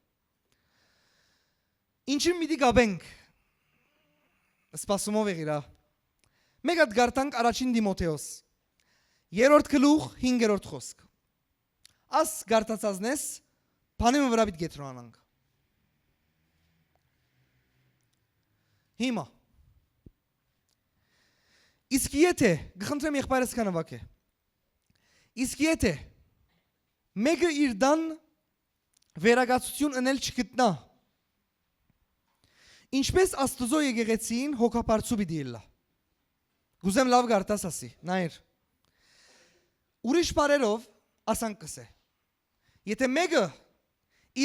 Ինչին պիտի կապենք, սպասումով եղիր, ա։ Մէկ հատ կարդանք առաջին Տիմոթէոս, երրորդ գլուխ, հինգերորդ խօսք։ Աս կարդացածնես, բանի մը վրայ պիտի կեդրոնանանք։ Հիմա։ Իսկ եթէ, կը խնդրեմ եղբայրս քան նուագէ, իսկ եթէ մէկը իր տան վերակացութիւն ընել չգտնայ, ինչպէս Աստուծոյ եկեղեցին հոգաբարձու պիտի ըլլայ։ Կ'ուզեմ լաւ կարդաս, ասի, նայիր։ Ուրիշ բառերով, ասանք կ'ըսէ, եթէ մէկը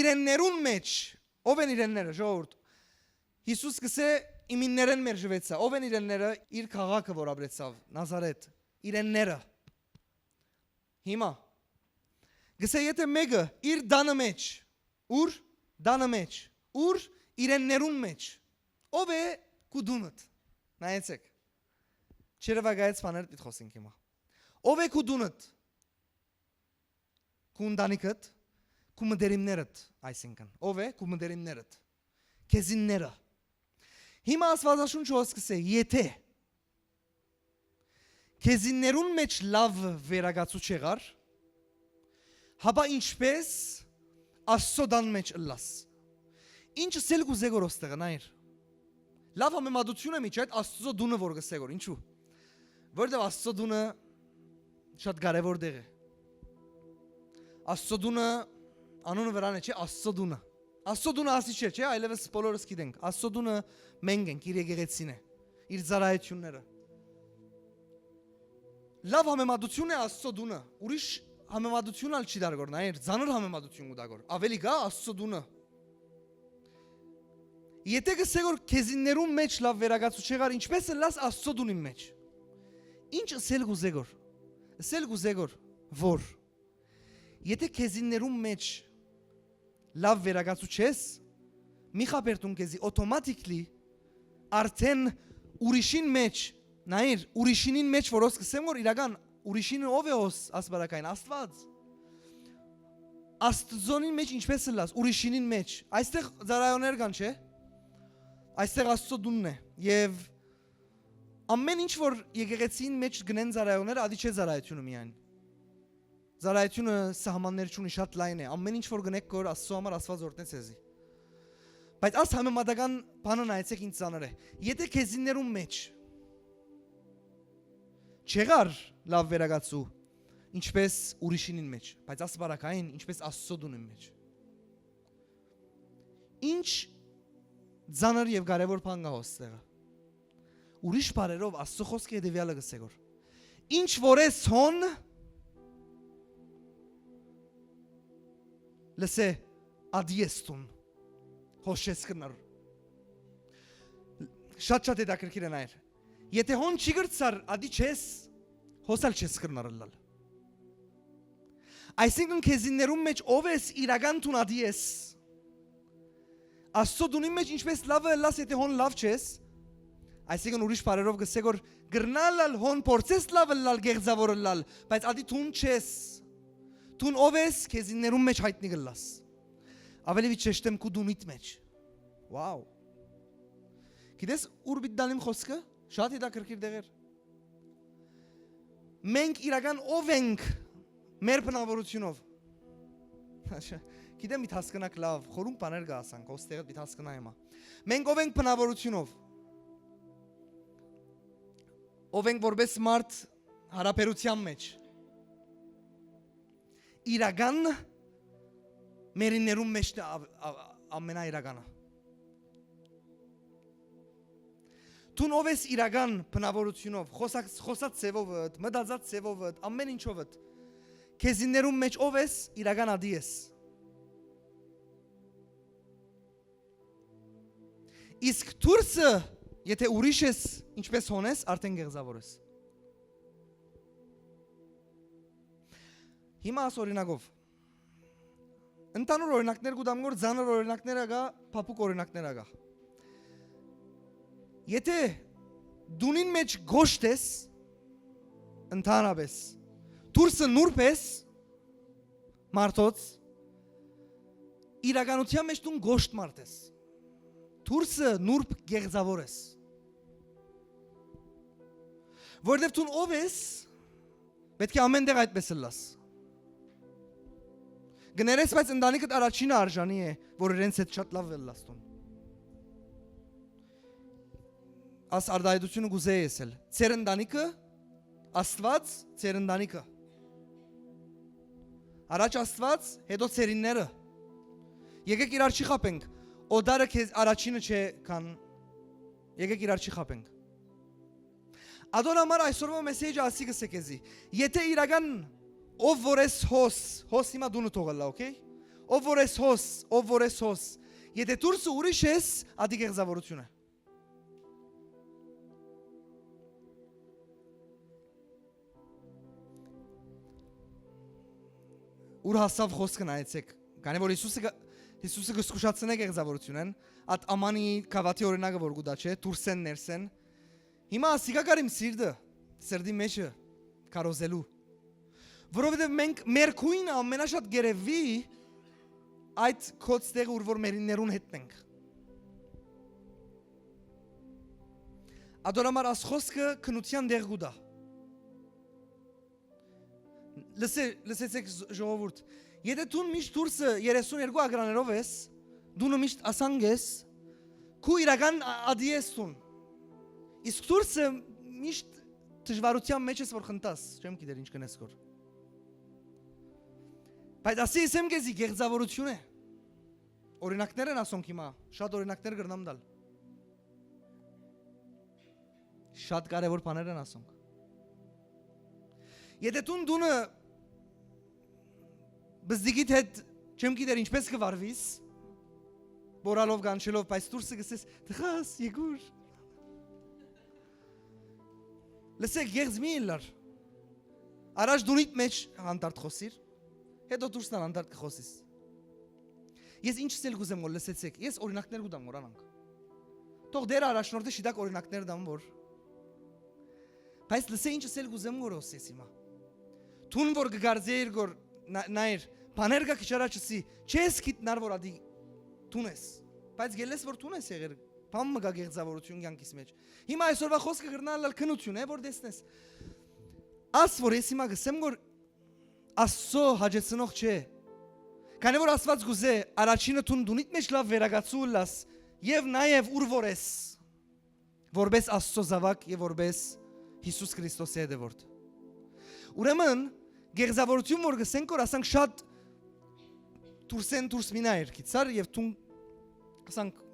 իրեններուն մէջ, ո՞վ են իրենները, ժողովուրդ։ Յիսուս կ'ըսէ, իմիններէն մերժուեցայ։ Ո՞վ են իրենները, իր քաղաքը որ ապրեցաւ, Նազարեթ, իրենները։ Հիմա, կ'ըսէ, եթէ մէկը իր տանը մէջ, ուր, տանը մէջ, ուր, իրեններուն մէջ, ո՞վ է քու տունդ։ Նայեցէք, չերևակայեց բաներ պիտի խօսենք հիմա։ Ո՞վ է քու տունդ, քու ընտանիքդ, քու մտերիմներդ, այսինքն, ո՞վ է քու մտերիմներդ, քեզինները։ Հիմա Աստուածաշունչը ո՞ս կ'ըսէ, եթէ քեզիններուն մէջ լաւ վերակացու չեղար, հապա ինչպէս Աստուծոյ տան մէջ ըլլաս։ Ինչ ըսել կ'ուզէ գոր ոստեղը, նայր։ Լաւ համեմատութիւն է միջի այդ Աստուծոյ տունը որ կ'ըսէ գոր, ինչու։ Որովհետեւ Աստուծոյ տունը շատ կարեւոր տեղ է։ Աստուծոյ տունը անունը վրան է, չէ՞, Աստուծոյ տունը։ Աստուծոյ տունը ասի չէ, չէ՞, այլևս բոլորս գիտենք։ Աստուծոյ տունը մենք ենք, իր եկեղեցին է, իր ծառայությունները։ Լաւ համեմատութիւն է Աստուծոյ տունը, ուրիշ համեմատութիւն ալ չի դար գոր, նայր, ծանր համեմատութիւն կու տա գոր, աւելի կայ Աստուծոյ տունը։ Եթէ կ'ըսէ գոր քեզիններուն մէջ լաւ վերակացու չեղար, ինչպէս ըլլաս Աստուծոյ տունին մէջ։ Ինչ ըսել կ'ուզէ գոր, ըսել կ'ուզէ գոր, որ եթէ քեզիններուն մէջ լաւ վերակացու չես, մի խաբեր դուն քեզի, automatically արդեն ուրիշին մէջ, նայիր, ուրիշինին մէջ որ հոս կ'ըսեմ որ իրական ուրիշինը ով է հոս ասպարակային, Աստուած։ Աստուծոնին մէջ ինչպես ըլլաս, ուրիշինին մէջ։ Այստեղ ծառայողներ կան, չէ՞։ Այստեղ Աստուծոյ տունն է։ Եւ ամէն ինչ որ եկեղեցին մէջ գնեն ծառայողները, ադի չէ ծառայությունը միայն։ Ծառայությունը սահմաններ չունի, շատ լայն է։ Ամէն ինչ որ գնեք կոր Աստուծոյ համար, Աստուած օրհնեց ձեզի։ Բայց աս համեմատական բանը նայեցեք ինչ ծանր է։ Եթէ քեզիններուն մէջ չեղար լաւ վերակացու, ինչպես ուրիշինին մէջ, բայց ասպարակային, ինչպես Աստուծոյ տունին մէջ։ Ինչ ծանր եւ կարեւոր բան կայ հոս տեղը։ Ուրիշ բառերով, Աստուծոյ խօսքը հետեւեալը կ'ըսէ որ, ինչ որ ես հոն, լսէ, ադի ես տուն, հոս չես կրնար։ Շատ-շատ հետաքրքիր է նայել։ Եթէ հոն չի կրցար, ադի չես, հոս ալ չես կրնար ըլլալ։ Այսինքն քեզիններուն մէջ ով ես, իրական տուն ադի ես։ Աստուծոյ տունին մէջ ինչպես լաւը ըլլաս, եթէ հոն լաւ չես, այսինքն ուրիշ բառերով կ'ըսէ որ կրնալ ալ հոն փորձես լաւ ըլլալ, գեղձաւոր ըլլալ, բայց ադի տուն չես։ Տուն ով ես, քեզիններուն մէջ յայտնի կ'ըլլաս։ Աւելի վիճ շեշտեմ քու տունիդ մէջ։ Wow։ Գիտես ուր պիտի տանիմ խօսքը։ Շատ հետաքրքիր դեղեր։ Մենք իրական ով ենք մեր բնավորությունով։ Գիտեմ, պիտի հասկնաք լաւ, խորունկ բաներ կ'ասանք, հոս տեղը պիտի հասկնայ հիմա։ Մենք ով ենք բնավորությունով։ Ով ենք որպես մարդ հարաբերության մէջ։ Իրական մերիններուն մէջ ա-, ա-, ամենաիրականը։ Դուն ով ես իրական բնավորությունով, խոսած, խոսած ձևովդ, մտածած ձևովդ, ամեն ինչովդ։ Քեզիններուն մէջ ով ես, իրական ադի ես։ Իսկ դուրսը, եթե ուրիշ ես, ինչպես հոն ես, արդեն գեղձաւոր ես։ Հիմա աս օրինակով։ Ընդհանուր օրինակներ կու տամ, որ ծանր օրինակներ ա գայ, փափուկ օրինակներ ա գայ։ Եթե դունին մէջ գոշտ ես, ընդհանրապես, դուրսը նուրբ ես, մարդոց, իրականության մէջ դուն գոշտ մարդ ես։ Դուրսը նուրբ գեղձաւոր ես։ Որովհետև դուն ով ես, պէտք է ամեն տեղ այդպես ըլլաս։ Կներես, բայց ընտանիքդ առաջինը արժանի է, որ իրենց հետ շատ լաւ ըլլաս դուն։ Աս արտայայտությունը կ'ուզէ ես ել։ Ձեր ընտանիքը, Աստուած, ձեր ընտանիքը։ Առաջ Աստուած, հետո ծերինները։ Եկեք իրար չի խաբենք։ Օտարը քեզ առաջինը չէ, քան, եկեք իրար չի խաբենք։ Ատոր համար այսօրվա մեսեջը ասի կ'ըսէ քեզի. Եթե իրական ով որ ես հոս, հոս հիմա դունը թող ըլլայ, օքեյ։ Ով որ ես հոս, ով որ ես հոս, եթե դուրսը ուրիշ ես, ադի գեղձաւորություն է։ Ուր հասաւ խօսքը, նայեցեք։ Քանի որ Յիսուսը գ-, Յիսուսը կը զգուշացնէ գեղձաւորութիւնէն, այդ ամանի գաւաթի օրինակը որ կու տայ, չէ՞, դուրսէն, ներսէն։ Հիմա ասիկա կար իմ սիրտը, սրտի մէջը, քարոզելու։ Որովհետև մենք, մեր քոյնը ամենաշատ կ'երեւի այդ քոց տեղը, ուր որ մերիններուն հետ ենք։ Ատոր համար աս խօսքը քնության տեղ կու տայ։ Լսե-, լսեցեք, ժ-, ժողովուրդ։ Եթե դուն միշտ դուրսը երեսուն երկու ագրաներով ես, դունը միշտ ասանկ ես, քու իրական ա-, ադի ես դուն։ Իսկ դուրսը միշտ դժվարության մեջ ես, որ խնդաս, չեմ գիտեր ինչ կնես կոր։ Բայց ասի եսեմ քեզի, գեղձաւորություն է։ Օրինակներ են ասոնք հիմա, շատ օրինակներ կրնամ տալ։ Շատ կարևոր բաներ են ասոնք։ Եթե դուն դունը բզդիգիդ հետ, չեմ գիտեր ինչպես կը վարվիս, բորալով, գանչելով, բայց դուրսը կ'ըսես, «Տղաս, Եգուր»։ Լսեք, գեղձ մի ըլլար։ Առաջ դունիդ մեջ հանդարտ խօսիր, հետո դուրսն ալ հանդարտ կը խօսիս։ Ես ինչ ասել կ'ուզեմ, որ լսեցեք, ես օրինակներ կու տամ, որ անանք։ Թող Տէրը առաջնորդէ շիտակ օրինակներ տամ որ։ Բայց լսէ ինչ ըսել կ'ուզեմ որ ըսես հիմա։ Դուն որ կը կարծէիր որ, նա-, նայր, բաներ կա քիչ առաջ ըսի, չես գիտնար որ ադի դուն ես։ Բայց գելես որ դուն ես եղեր, բան մը կայ գեղձաւորութիւն կեանքիս մէջ։ Հիմա այսօրվա խօսքը կրնայ ըլլալ քննութիւն է որ տեսնես։ Աս որ ես հիմա կ'ըսեմ որ Աստծո հաճեցնող չէ։ Քանի որ Աստուած կ'ուզէ առաջինը դուն դունիդ մէջ լաւ վերակացու ըլլաս եւ նաեւ ուր որ ես, որպէս Աստծո զաւակ եւ որպէս Յիսուս Քրիստոսի հետեւորդ։ Ուրեմն, գեղձաւորութիւն որ կ'ըսենք որ ասանք շատ դուրսէն դուրս մինայ երկիցար եւ դուն, ասանք,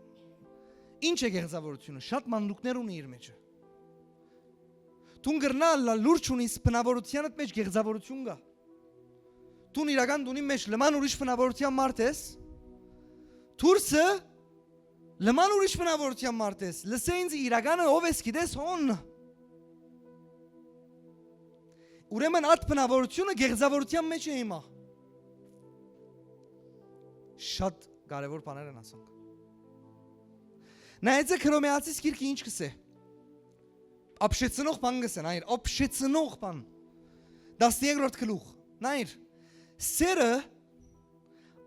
ինչ է գեղձաւորութիւնը, շատ մանրուքներ ունի իր մեջը։ Դուն կրնայ ըլլալ լուրջ ունիս բնաւորութեանդ մէջ գեղձաւորութիւն կայ։ Դուն իրական դունին մէջ լման ուրիշ բնաւորութեան մարդ ես, դուրսը լման ուրիշ բնաւորութեան մարդ ես, լսէ ինձ իրականը ով ես գիտես հոն։ Ուրեմն ատ բնաւորութիւնը գեղձաւորութեան մէջ է հիմա։ Շատ կարեւոր բաներ են ասոնք։ Նայեցէ Հռոմեացիս գիրքը ինչ կ'ըսէ։ Աբշեցնող բան կ'ըսեն, այր, աբշեցնող բան։ Տասներկրորդ գլուխ, նայր, սերը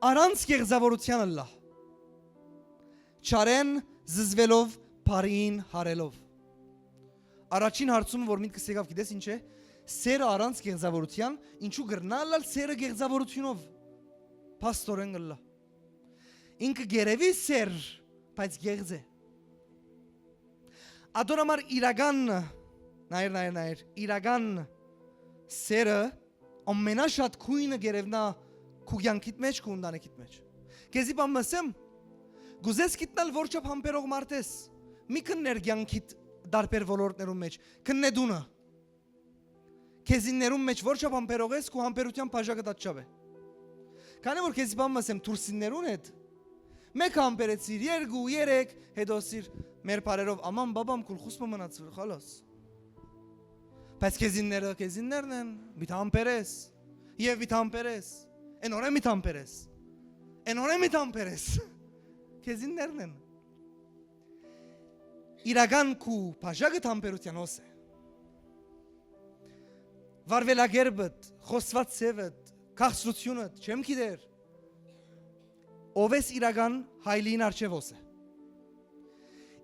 առանց գեղձաւորութեան ըլլայ, չարէն զզվելով, բարիին հարելով։ Առաջին հարցումը որ միտքս եկաւ, գիտես ինչ է, սերը առանց գեղձաւորութեան, ինչու կրնայ ըլլալ սերը գեղձաւորութիւնով, փաստորեն կ'ըլլայ։ Ինքը կ'երեւի սեր, բայց գեղձ է։ Ատոր համար իրական, նայր, նայր, նայր, իրական սերը ամենաշատ գոյնը կ'երեւնայ քու կեանքիդ մէջ, քու ընտանիքիդ մէջ։ Քեզի բան մը ըսեմ, կ'ուզես գիտնալ որ չափ համբերող մարդ ես, մի քններ կեանքիդ տարբեր ոլորտներուն մէջ, քննե տունը, քեզիններուն մէջ որ չափ համբերող ես, քու համբերութեան բաժակը դատչապ է։ Քանի որ քեզի բան մը ըսեմ դուրսիններուն հետ, մէկ համբերեցիր, երկու, երեք, հետո ըսիր մեր բարերով, աման բաբամ գլխուս մը մնաց վր, խալաս։ Բայց քեզինները քեզիններն են, միտ համբերես, եւ միտ համբերես, էնորեն միտ համբերես, էնորեն միտ համբերես, քեզիններն են։ Իրական քու բաժակը համբերութեան հոս է։ Վարվելակերպդ, խոսված ձևդ, քաղցրությունդ, չեմ գիտեր, ով ես իրական հայլին արջեւ հոս է։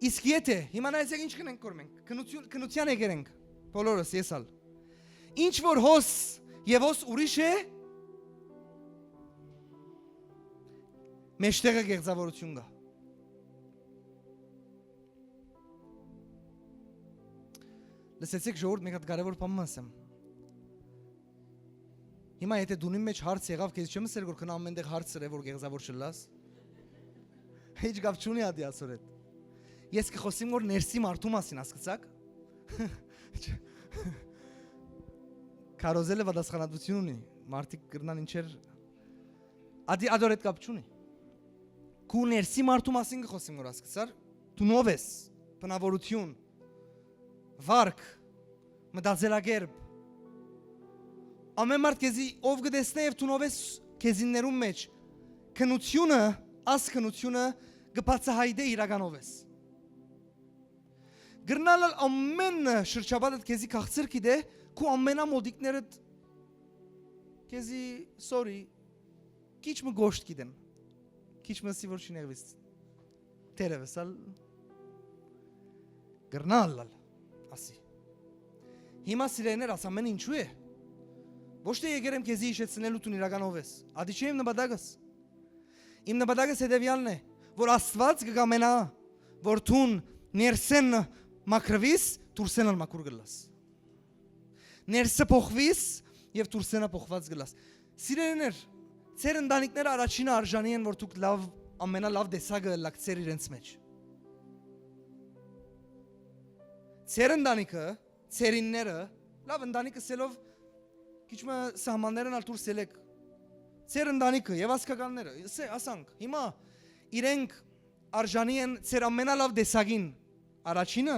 Իսկ եթե, հիմա նայեցեք ինչ կնենք որ մենք, քնություն, քնության եկեր ենք, բոլորս, ես ալ։ Ինչ որ հոս եւ հոս ուրիշ է, մեջտեղը գեղձաւորութիւն կայ։ Լսեցեք ժողովուրդ, մէկ հատ կարեւոր բան մը ասեմ։ Հիմա եթե դունին մէջ հարց եղաւ, քեզ չեմ ըսեր որ քնա ամեն տեղ հարց սրե որ գեղձաւոր չըլլաս։ Ինչ կապ չունի ադի ասոր հետ։ Ես կը խոսիմ որ ներսի մարդու մասին, հասկցաք։ Քարոզելը պատասխանատվություն ունի, մարդիկ կրնան ինչեր, ադի ադոր հետ կապ չունի։ Քու ներսի մարդու մասին կը խոսիմ որ հասկցար, դու ով ես, բնավորություն, վարք, մտածելակերպ։ Ամեն մարդ քեզի ով կը տեսնէ եւ դու ով ես քեզիններուն մէջ, քնությունը, աս քնությունը կը բացահայտէ իրական ով ես։ Կրնալ ալ ամեն շրջապատդ քեզի քաղցր գիտէ, քու ամենամոդիկներդ քեզի, սորի, քիչ մը գոշտ գիտեն, քիչ մը սի որ չինեղվից, թերևս ալ կրնալ ալ, ասի։ Հիմա սիրեներ, աս ամեն ինչու է։ Ոչ թե եկեր եմ քեզի հիշեցնելու դուն իրական ով ես, ադի չէ իմ նպատակս։ Իմ նպատակս հետեւյալն է, որ Աստված կկամենայ որ դուն ներսէն մաքրուիս, դուրսէն ալ մաքուր կլաս։ Ներսը փոխուիս եւ դուրսէն ալ փոխված կլաս։ Սիրելիներ, ձեր ընտանիքները առաջինը արժանի են որ դուք լաւ, ամենալաւ տեսակը ըլլաք ձեր իրենց մէջ։ Ձեր ընտանիքը, ծերինները, լաւ ընտանիք ըսելով քիչ մը սահմաններն ալ դուրս ելեք, ձեր ընտանիքը եւ ազգականները, ասե-, ասանք, հիմա իրենք արժանի են ձեր ամենալաւ տեսակին առաջինը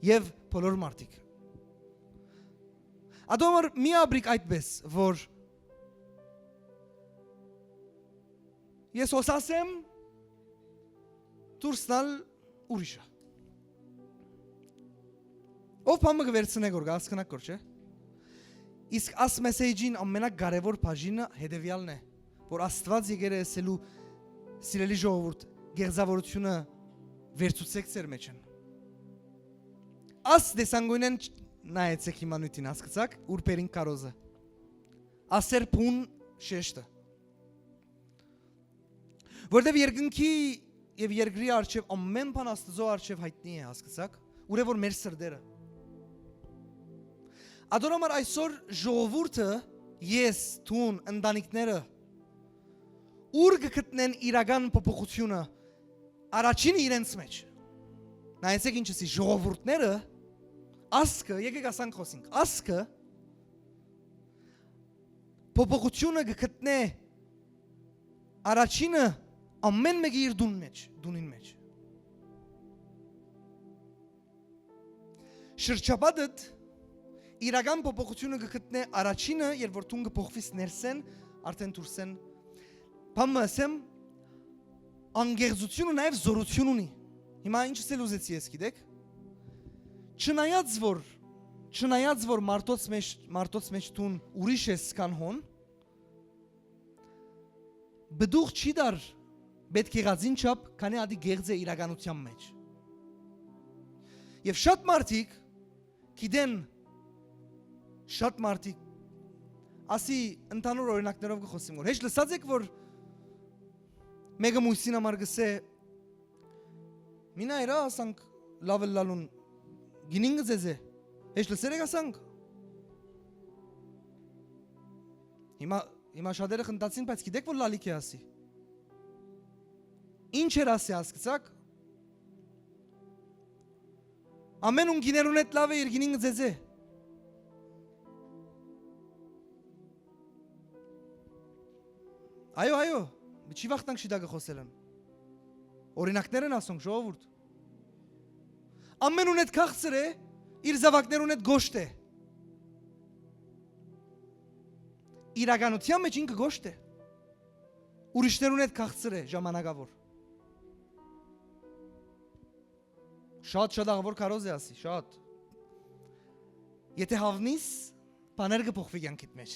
եւ բոլոր մարդիկ։ Ատո համար մի ապրիկ այդպես որ ես հոս ասեմ, դուրսն ալ ուրիշ է։ Ով բան մը կը վերցնէ գոր, կը հասկնաք գոր, չէ՞։ Իսկ աս մեսեջին ամենակարեւոր բաժինը հետեւեալն է, որ Աստուած եկեր է ըսելու, սիրելի ժողովուրդ, կեղծաւորութիւնը վերցուցէք ձեր մէջէն։ Աս տեսանկիւնէն չ-, նայեցէք հիմա նիւթին, հասկցաք, ուրբերին քարոզը։ Ասեր բուն շեշտը։ Որտեւ երկնքի եւ երկրի առջեւ ամէն բան Աստուծոյ առջեւ յայտնի է, հասկցաք, ուրեմն որ մեր սրտերը։ Ադոր համար այսօր ժողովուրդը, ես, դուն, ընտանիքները, ո՞ւր կը գտնեն իրական փոփոխութիւնը առաջինը իրենց մէջ։ Նայեցէք ինչ ասի, ժողովուրդները, ազգը, եկեք ասանք, խոսենք, ազգը փոփոխութիւնը կը գտնէ առաջինը ամէն մէկը իր դուն մէջ, դունին մէջ։ Շրջապատդ իրական փոփոխութիւնը կը գտնէ առաջինը, երբ որ դուն կը փոխվիս ներսէն, արդէն դուրսէն։ Բան մը ասեմ, անգեղծութիւնը նաեւ զօրութիւն ունի։ Հիմա ինչ ասել ուզեցի ես, գիտեք։ Չնայած որ, չնայած որ մարդոց մէջ, մարդոց մէջ դուն ուրիշ ես քան հոն, պտուղ չի տար պէտք եղածին չափ, քանի ատի կեղծ է իրականութեան մէջ։ Եւ շատ մարդիկ գիտեն, շատ մարդիկ, ասի, ընդհանուր օրինակներով կը խօսիմ, որ հեչ լսած եք, որ մէկը մյուսին համար կ'ըսէ, «Մինա իրա, ասանք, լաւ ըլլալուն գինին կը ձեզէ»։ Հեչ լսեր եք, ասանք։ Հիմա, հիմա շատերը խնդացին, բայց գիտեք որ լալիք է ասի։ Ինչ էր ասի, հասկցաք։ Ամեն ուն գիներուն հետ լաւ է, իր գինին կը ձեզէ։ Այո, այո, չի վախտանք շիտակը խօսելն։ Օրինակներ են ասոնք, ժողովուրդ։ Ամեն ուն հետ քաղցր է, իր զավակներուն հետ գոշտ է։ Իրականութեան մէջ ինքը գոշտ է։ Ուրիշներուն հետ քաղցր է ժամանակաւոր։ Շատ, շատ աղուոր քարոզ է ասի, շատ։ Եթե հավնիս, բաներ կը փոխվի կյանքիդ մէջ։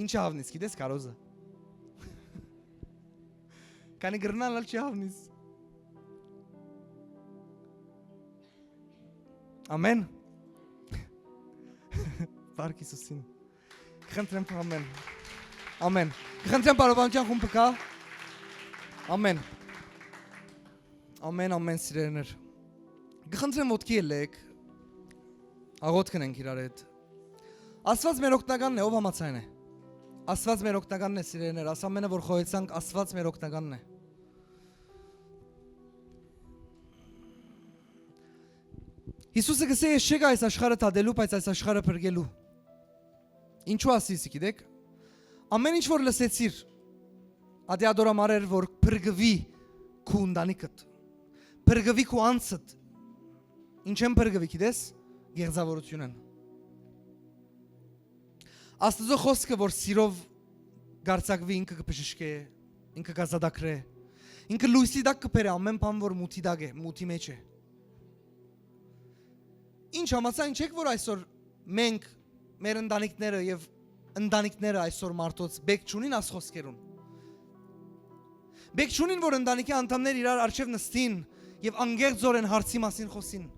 Ինչ հավնիս, գիտես, քարոզը։ Քանի կրնան ալ չի հավնիս։ Ամեն։ Բարք Հիսուսին։ Կխնդրեմ, ամեն։ Ամեն։ Կխնդրեմ, բարոյականութեան խումբը կա։ Ամեն։ Ամեն, ամեն, սիրելիներ։ Կխնդրեմ, ոտքի ելլեք, աղօթք ընենք իրար հետ։ Աստուած մեր օգնականն է, ով համաձայն է։ Աստուած մեր օգնականն է, սիրելիներ, աս ամենը որ խոյեցանք, Աստուած մեր օգնականն է։ Հիսուսը կ'ըսէ. «Ես չեկայ այս աշխարհը դատելու, բայց այս աշխարհը փրկելու»։ Ինչու ասի, գիտեք։ Ամեն ինչ որ լսեցիր, ատի ադոր համար էր, որ փրկուի քու ընտանիքդ, փրկուի քու անձդ։ Ինչէն փրկուի, գիտես, կեղծաւորութիւնէն։ Աստուծոյ խօսքը, որ սիրով կ'արձակուի, ինքը կը բժշկէ, ինքը կ'ազատագրէ, ինքը լոյսի տակ կը բերէ ամէն բան, որ մութի տակ է, մութի մէջ է։ Ինչ համաձայն չէք, որ այսօր մենք, մեր ընտանիքները եւ ընտանիքները այսօր մարդոց բեք չունին աս խօսքերուն։ Բեք չունին, որ ընտանիքի անդամներ իրար առջեւ նստին եւ անկեղծօրէն հարցի մասին խօսին։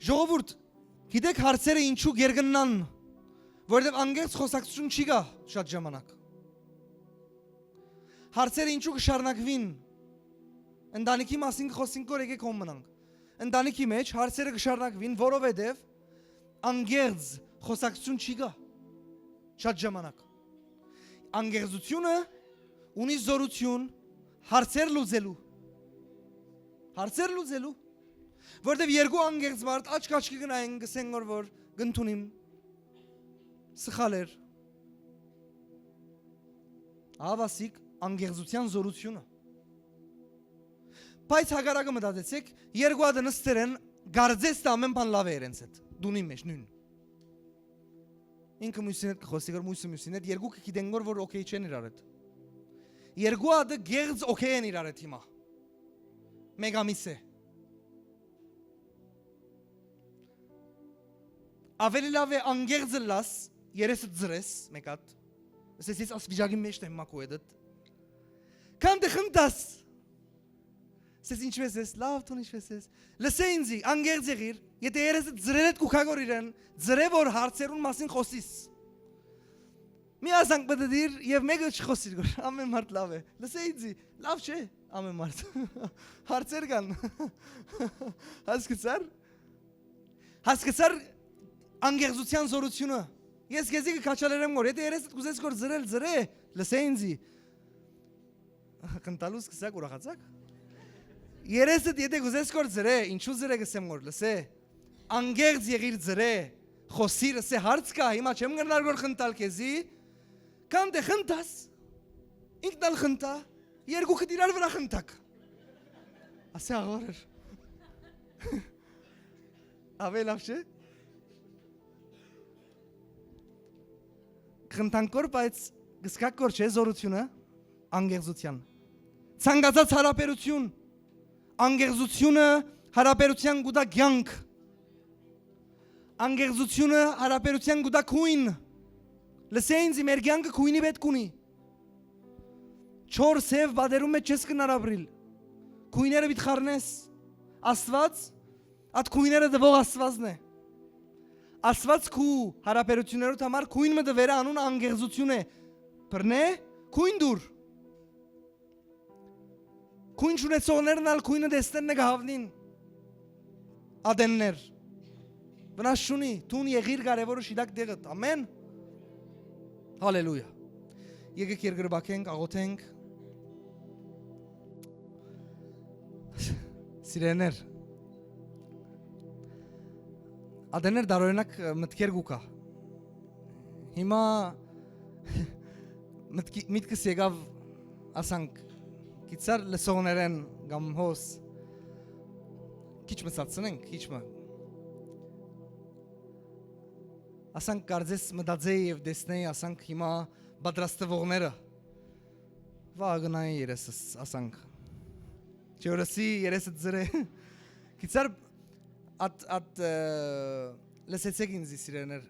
Ժողովուրդ, գիտեք հարցերը ինչու կերկննան, որովհետեւ անկեղծ խօսակցութիւն չի գա շատ ժամանակ։ Հարցերը ինչու կը շարունակուին, ընտանիքի մասին կը խօսինք, որ եկեք հոն մնանք։ Ընտանիքի մէջ հարցերը կը շարունակուին, որովհետեւ անկեղծ խօսակցութիւն չի գա շատ ժամանակ։ Անկեղծութիւնը ունի զօրութիւն հարցեր լուծելու։ Հարցեր լուծելու։ Որովհետեւ երկու անկեղծ մարդ աչք աչքի կը նայեն, կ'ըսեն, որ, որ կ'ընդունիմ, սխալ էր։ Ահա ասիկ անկեղծութեան զօրութիւնը։ Բայց հակառակը մտածեցեք, երկու ատը նստեր են, կարծես թէ ամէն բան լաւ է իրենց հետ, տունին մէջ նոյն։ Ինքը մյուսին հետ կը խօսի, որ մյուսը մյուսին հետ, երկուքը գիտեն, որ, որ օքեյ չեն իրար հետ։ Երկու ատը կեղծ օքեյ են իրար հետ հիմա։ Մէկ ամիս է։ Աւելի լաւ է անկեղծ ըլլաս, երեսդ զրես, մէկ հատ։ Ասես, ես աս վիճակի մէջ եմ, մակու հետդ։ Քան դե խնդաս։ Ասես, ինչպե՞ս ես, լաւ, դուն ինչպե՞ս ես։ Լսե ինձի, անկեղծ եղիր, եթե երեսդ զրել էդ կու քագոր իրեն, զրե որ հարցերուն մասին խօսիս։ Մի ասանք մտը դիր եւ մեկը չխօսիր գոր, ամեն մարդ լաւ է։ Լսե ինձի, լաւ չէ, ամեն մարդ։ Հարցեր կան։ Հասկացար։ Հասկացար անկեղծութեան զորութիւնը։ Ես քեզի կը քաչալերեմ գոր, եթե երեսդ կուզես գոր զրել, զրե, լսե ինձի։ Խնդալուս կսակ, ուրախացաք։ Երեսդ եթե կուզես գոր զրե, ինչու զրե կսեմ գոր, լսե։ Անկեղծ եղիր զրե, խօսիր, ասե հարց կա, հիմա չեմ կրնար գոր խնդալ քեզի, քան դե խնդաս, ինքն ալ խնդա, երկուքդ իրար վրայ խնդաք։ Ասե աղոր էր։ Աւե լաւ չէ։ Խնդանք գոր, բայց կսկակ գոր չէ զորութիւնը անկեղծութեան։ Ցանկացած հարաբերութիւն, անկեղծութիւնը հարաբերութեան կու տայ կեանք։ Անկեղծութիւնը հարաբերութեան կու տայ գոյն։ Լսե ինձի, մեր կեանքը գոյնի պէտք ունի։ Չոր սեւ պատերուն մէջ չես կրնար ապրիլ։ Գոյները պիտի խառնես։ Աստուած, այդ գոյները տուող Աստուածն է։ Աստուած քու հարաբերութիւններուդ համար գոյն մը տուեր է, անունը անկեղծութիւն է։ Բռնե, գոյն տուր։ Գոյն չունեցողներն ալ գոյնը տեսնեն, նկահավնին ատեններ։ Վնաս չունի, դուն եղիր կարևորը շիտակ տեղդ։ Ամեն։ Հալելույա։ Եկեք երկրպագենք, աղոթենք։ Սիրելիներ, ատեններ տարօրինակ մտքեր կու գայ։ Հիմա մտքի-, միտքս եկաւ, ասանք, գիծար լսողներէն կամ հոս, քիչ մը սացնենք, քիչ մը։ Ասանք, կարծես մտածեի եւ տեսնեի, ասանք, հիմա պատրաստվողները, վա, գնայի երեսս, ասանք, չորսի երեսը ձրե։ Գիծար, ատ, ատ, ը, լսեցեք ինձ, սիրելիներ,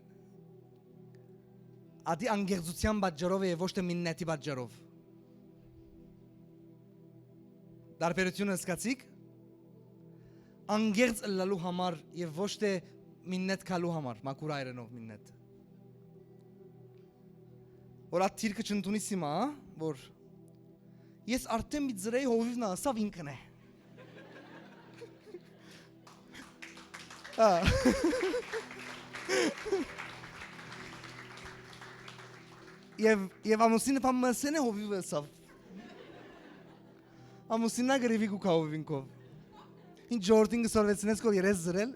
ատի անկեղծութեան պատճառով է եւ ոչ թե միննեթի պատճառով։ Տարբերությունը հասկացիք, անկեղծ ըլլալու համար եւ ոչ թե միննեթ գալու համար, մաքուր հայերէնով միննեթ։ Որ ատ դիրքը չընդունիս հիմա, հա, որ ես արդեն մի ձրեի հովիվն ա, ասաւ ինքն է։ Հա։ Եւ, եւ ամուսինը պան մսեն է հովիվը ասաւ։ Ամուսինն ա գրիվի կու գա հովիվինքով։ Ինչ ժողովրդին կը սորվեցնես քո երես զրել։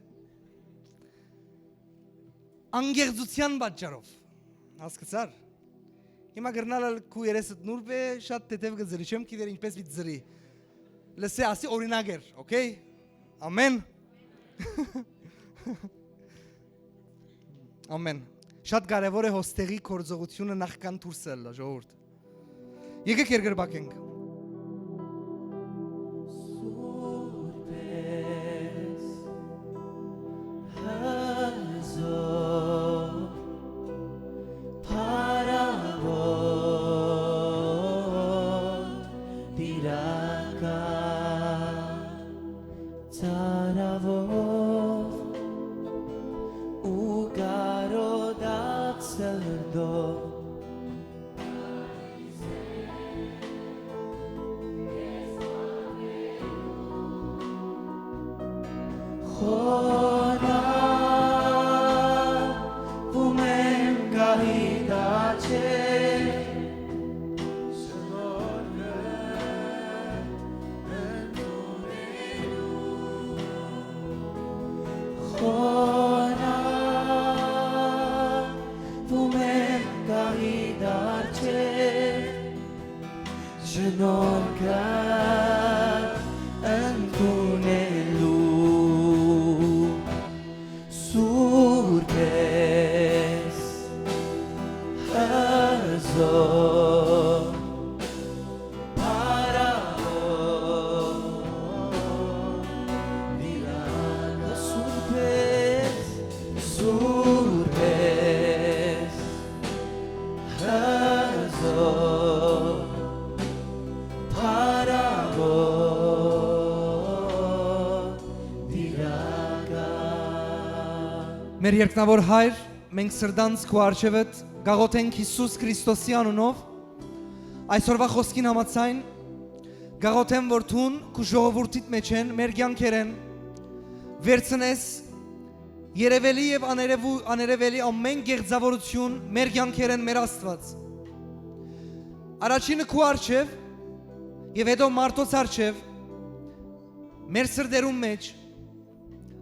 Անկեղծութեան պատճառով։ Հասկացար։ Հիմա կրնալ ալ քու երեսդ նուրբ է, շատ թեթեւ կը զրի, չեմ գիտեր ինչպես պիտի զրի։ Լսե, ասի օրինակ էր, օքեյ։ Ամեն։ Ամեն։ Շատ կարեւոր է հոստեղի գործողութիւնը նախքան դուրս ելլա, ժողովուրդ։ Եկեք երկրպագենք։ Սուրբ ես, հզոր, փառաւոր, տիրական, ծարաւոր ու կարօտակ սրտով։ Խոնավում եմ գահի դաչեր, շնորհքը ընդունելու։ Խոնավում եմ գահի դաչեր, շնորհքը ընդունելու։ Մեր երկնաւոր Հայր, մենք սրտանց քու առջեւդ կաղոթենք Յիսուս Քրիստոսի անունով, այսօրվա խօսքին համաձայն, կաղոթեմ, որ դուն քու ժողովուրդիդ մէջէն, մեր կեանքերէն, վերցնես երեւելի եւ աներեւու-, աներեւելի ամէն կեղծաւորութիւն մեր կեանքերէն, մեր Աստուած։ Առաջինը քու առջեւ եւ հետո մարդոց առջեւ, մեր սրտերուն մէջ,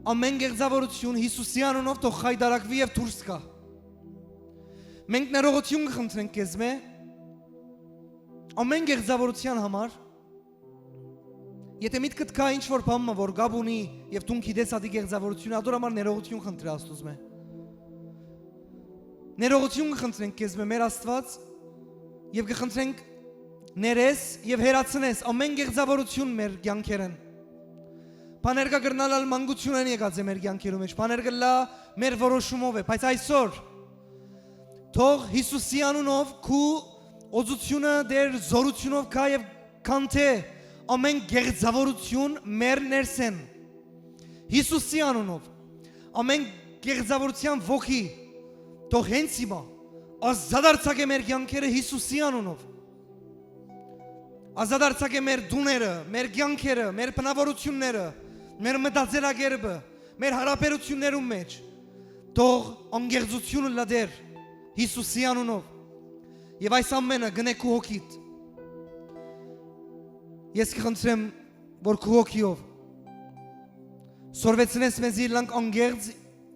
ամէն կեղծաւորութիւն Յիսուսի անունով թող խայտառակուի եւ դուրս գայ։ Մենք ներողութիւն կը խնդրենք քեզմէ ամէն կեղծաւորութեան համար։ Եթէ միտքդ կայ ինչ որ բան մը, որ կապ ունի եւ դուն գիտես ատի կեղծաւորութիւնը, ատոր համար ներողութիւն խնդրէ Աստուծմէ։ Ներողութիւն կը խնդրենք քեզմէ, մեր Աստուած, եւ կը խնդրենք ներես եւ հեռացնես ամէն կեղծաւորութիւն մեր կեանքերէն։ Բաներ կը կրնալ ալ մանկութիւնէն եկած է մեր կեանքերու մէջ, բաներ կ'ըլլայ մեր որոշումով է, բայց այսօր թող Յիսուսի անունով քու օծութիւնը, Տէր, զօրութիւնով գայ եւ քանչէ ամէն կեղծաւորութիւն մեր ներսէն։ Յիսուսի անունով, ամէն կեղծաւորութեան ոգի թող հենց հիմա ազատ արձակէ մեր կեանքերը Յիսուսի անունով։ Ազատ արձակէ մեր տուները, մեր կեանքերը, մեր բնաւորութիւնները, մեր մտածելակերպը, մեր յարաբերութիւններուն մէջ։ Թող անկեղծութիւնը ըլլայ, Տէր, Յիսուսի անունով։ Եւ այս ամէնը գնէ քու հոգիդ։ Ես կը խնդրեմ, որ քու հոգիով սորվեցնես մեզի ըլլանք անկեղծ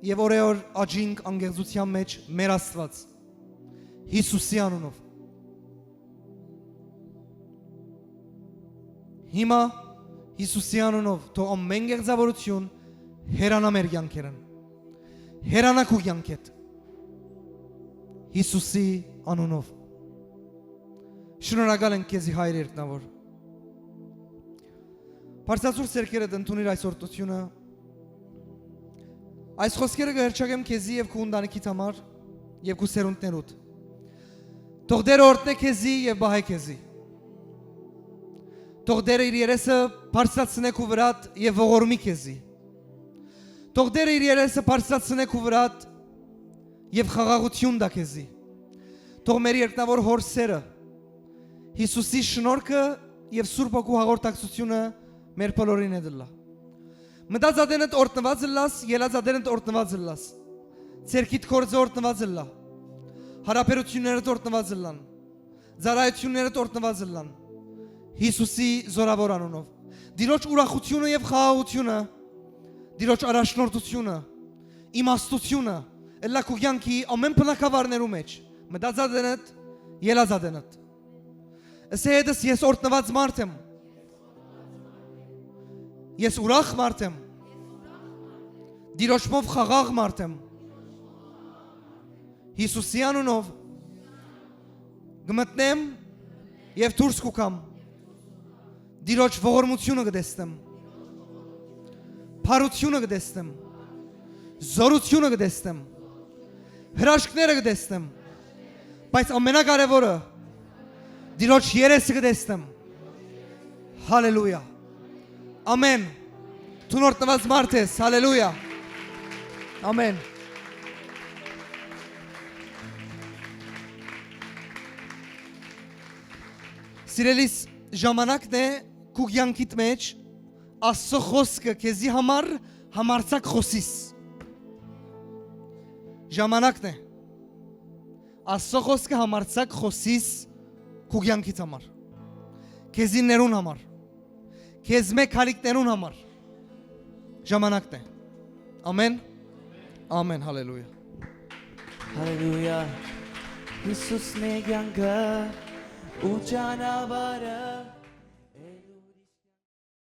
եւ օրէ օր աճինք անկեղծութեան մէջ, մեր Աստուած, Յիսուսի անունով։ Հիմա Յիսուսի անունով թող ամէն կեղծաւորութիւն հեռանայ մեր կեանքերէն, հեռանայ քու կեանքէդ, Յիսուսի անունով։ Շնորհակալ ենք քեզի, Հայր երկնաւոր։ Բարձրացուր ձեռքերդ, ընդունիր այս օրհնութիւնը։ Այս խօսքերը կը հռչակեմ քեզի եւ քու ընտանիքիդ համար եւ քու սերունդներուդ։ Թող Տէրը օրհնէ քեզի եւ պահէ քեզի։ Թող Տէրը իր երեսը բարձրացնէ քու վրադ եւ ողորմի քեզի։ Թող Տէրը իր երեսը բարձրացնէ քու վրադ եւ խաղաղութիւն տայ քեզի։ Թող մեր երկնաւոր Հօր սէրը, Յիսուսի շնորհքը եւ Սուրբ Հոգու հաղորդակցութիւնը մեր բոլորին հետ ըլլայ։ Մտած ատենդ օրհնուած ըլլաս, ելած ատենդ օրհնուած ըլլաս։ Ձեռքիդ գործը օրհնուած ըլլայ։ Յարաբերութիւններդ օրհնուած ըլլան։ Ծառայութիւններդ օրհնուած ըլլան։ Յիսուսի զօրաւոր անունով։ Տիրոջ ուրախութիւնը եւ խաղաղութիւնը, Տիրոջ առաջնորդութիւնը, իմաստութիւնը ըլլայ քու կեանքի ամէն բնակավարներու մէջ, մտած ատենդ, ելած ատենդ։ Ըսէ հետս. «Ես օրհնուած մարդ եմ։ Ես ուրախ մարդ եմ։ Տիրոջմով խաղաղ մարդ եմ։ Յիսուսի անունով կը մտնեմ եւ դուրս կու գամ։ Տիրոջ ողորմութիւնը կը տեսնեմ, փառութիւնը կը տեսնեմ, զօրութիւնը կը տեսնեմ, հրաշքները կը տեսնեմ, բայց ամենակարեւորը, Տիրոջ երեսը կը տեսնեմ»։ Հալելույա։ Ամեն։ Դուն օրհնուած մարդ ես։ Հալելույա։ Ամեն։ Սիրելիս, ժամանակն է քու կեանքիդ մէջ Աստծո խօսքը քեզի համար համարձակ խօսիս։ Ժամանակն է Աստծո խօսքը համարձակ խօսիս քու կեանքիդ համար, քեզիններուն համար, քեզմէ քալիքներուն համար։ Ժամանակն է։ Ամեն։ Ամեն, հալելույա։ Հալելույա։ Յիսուսն է կեանքը ու ճանապարհը,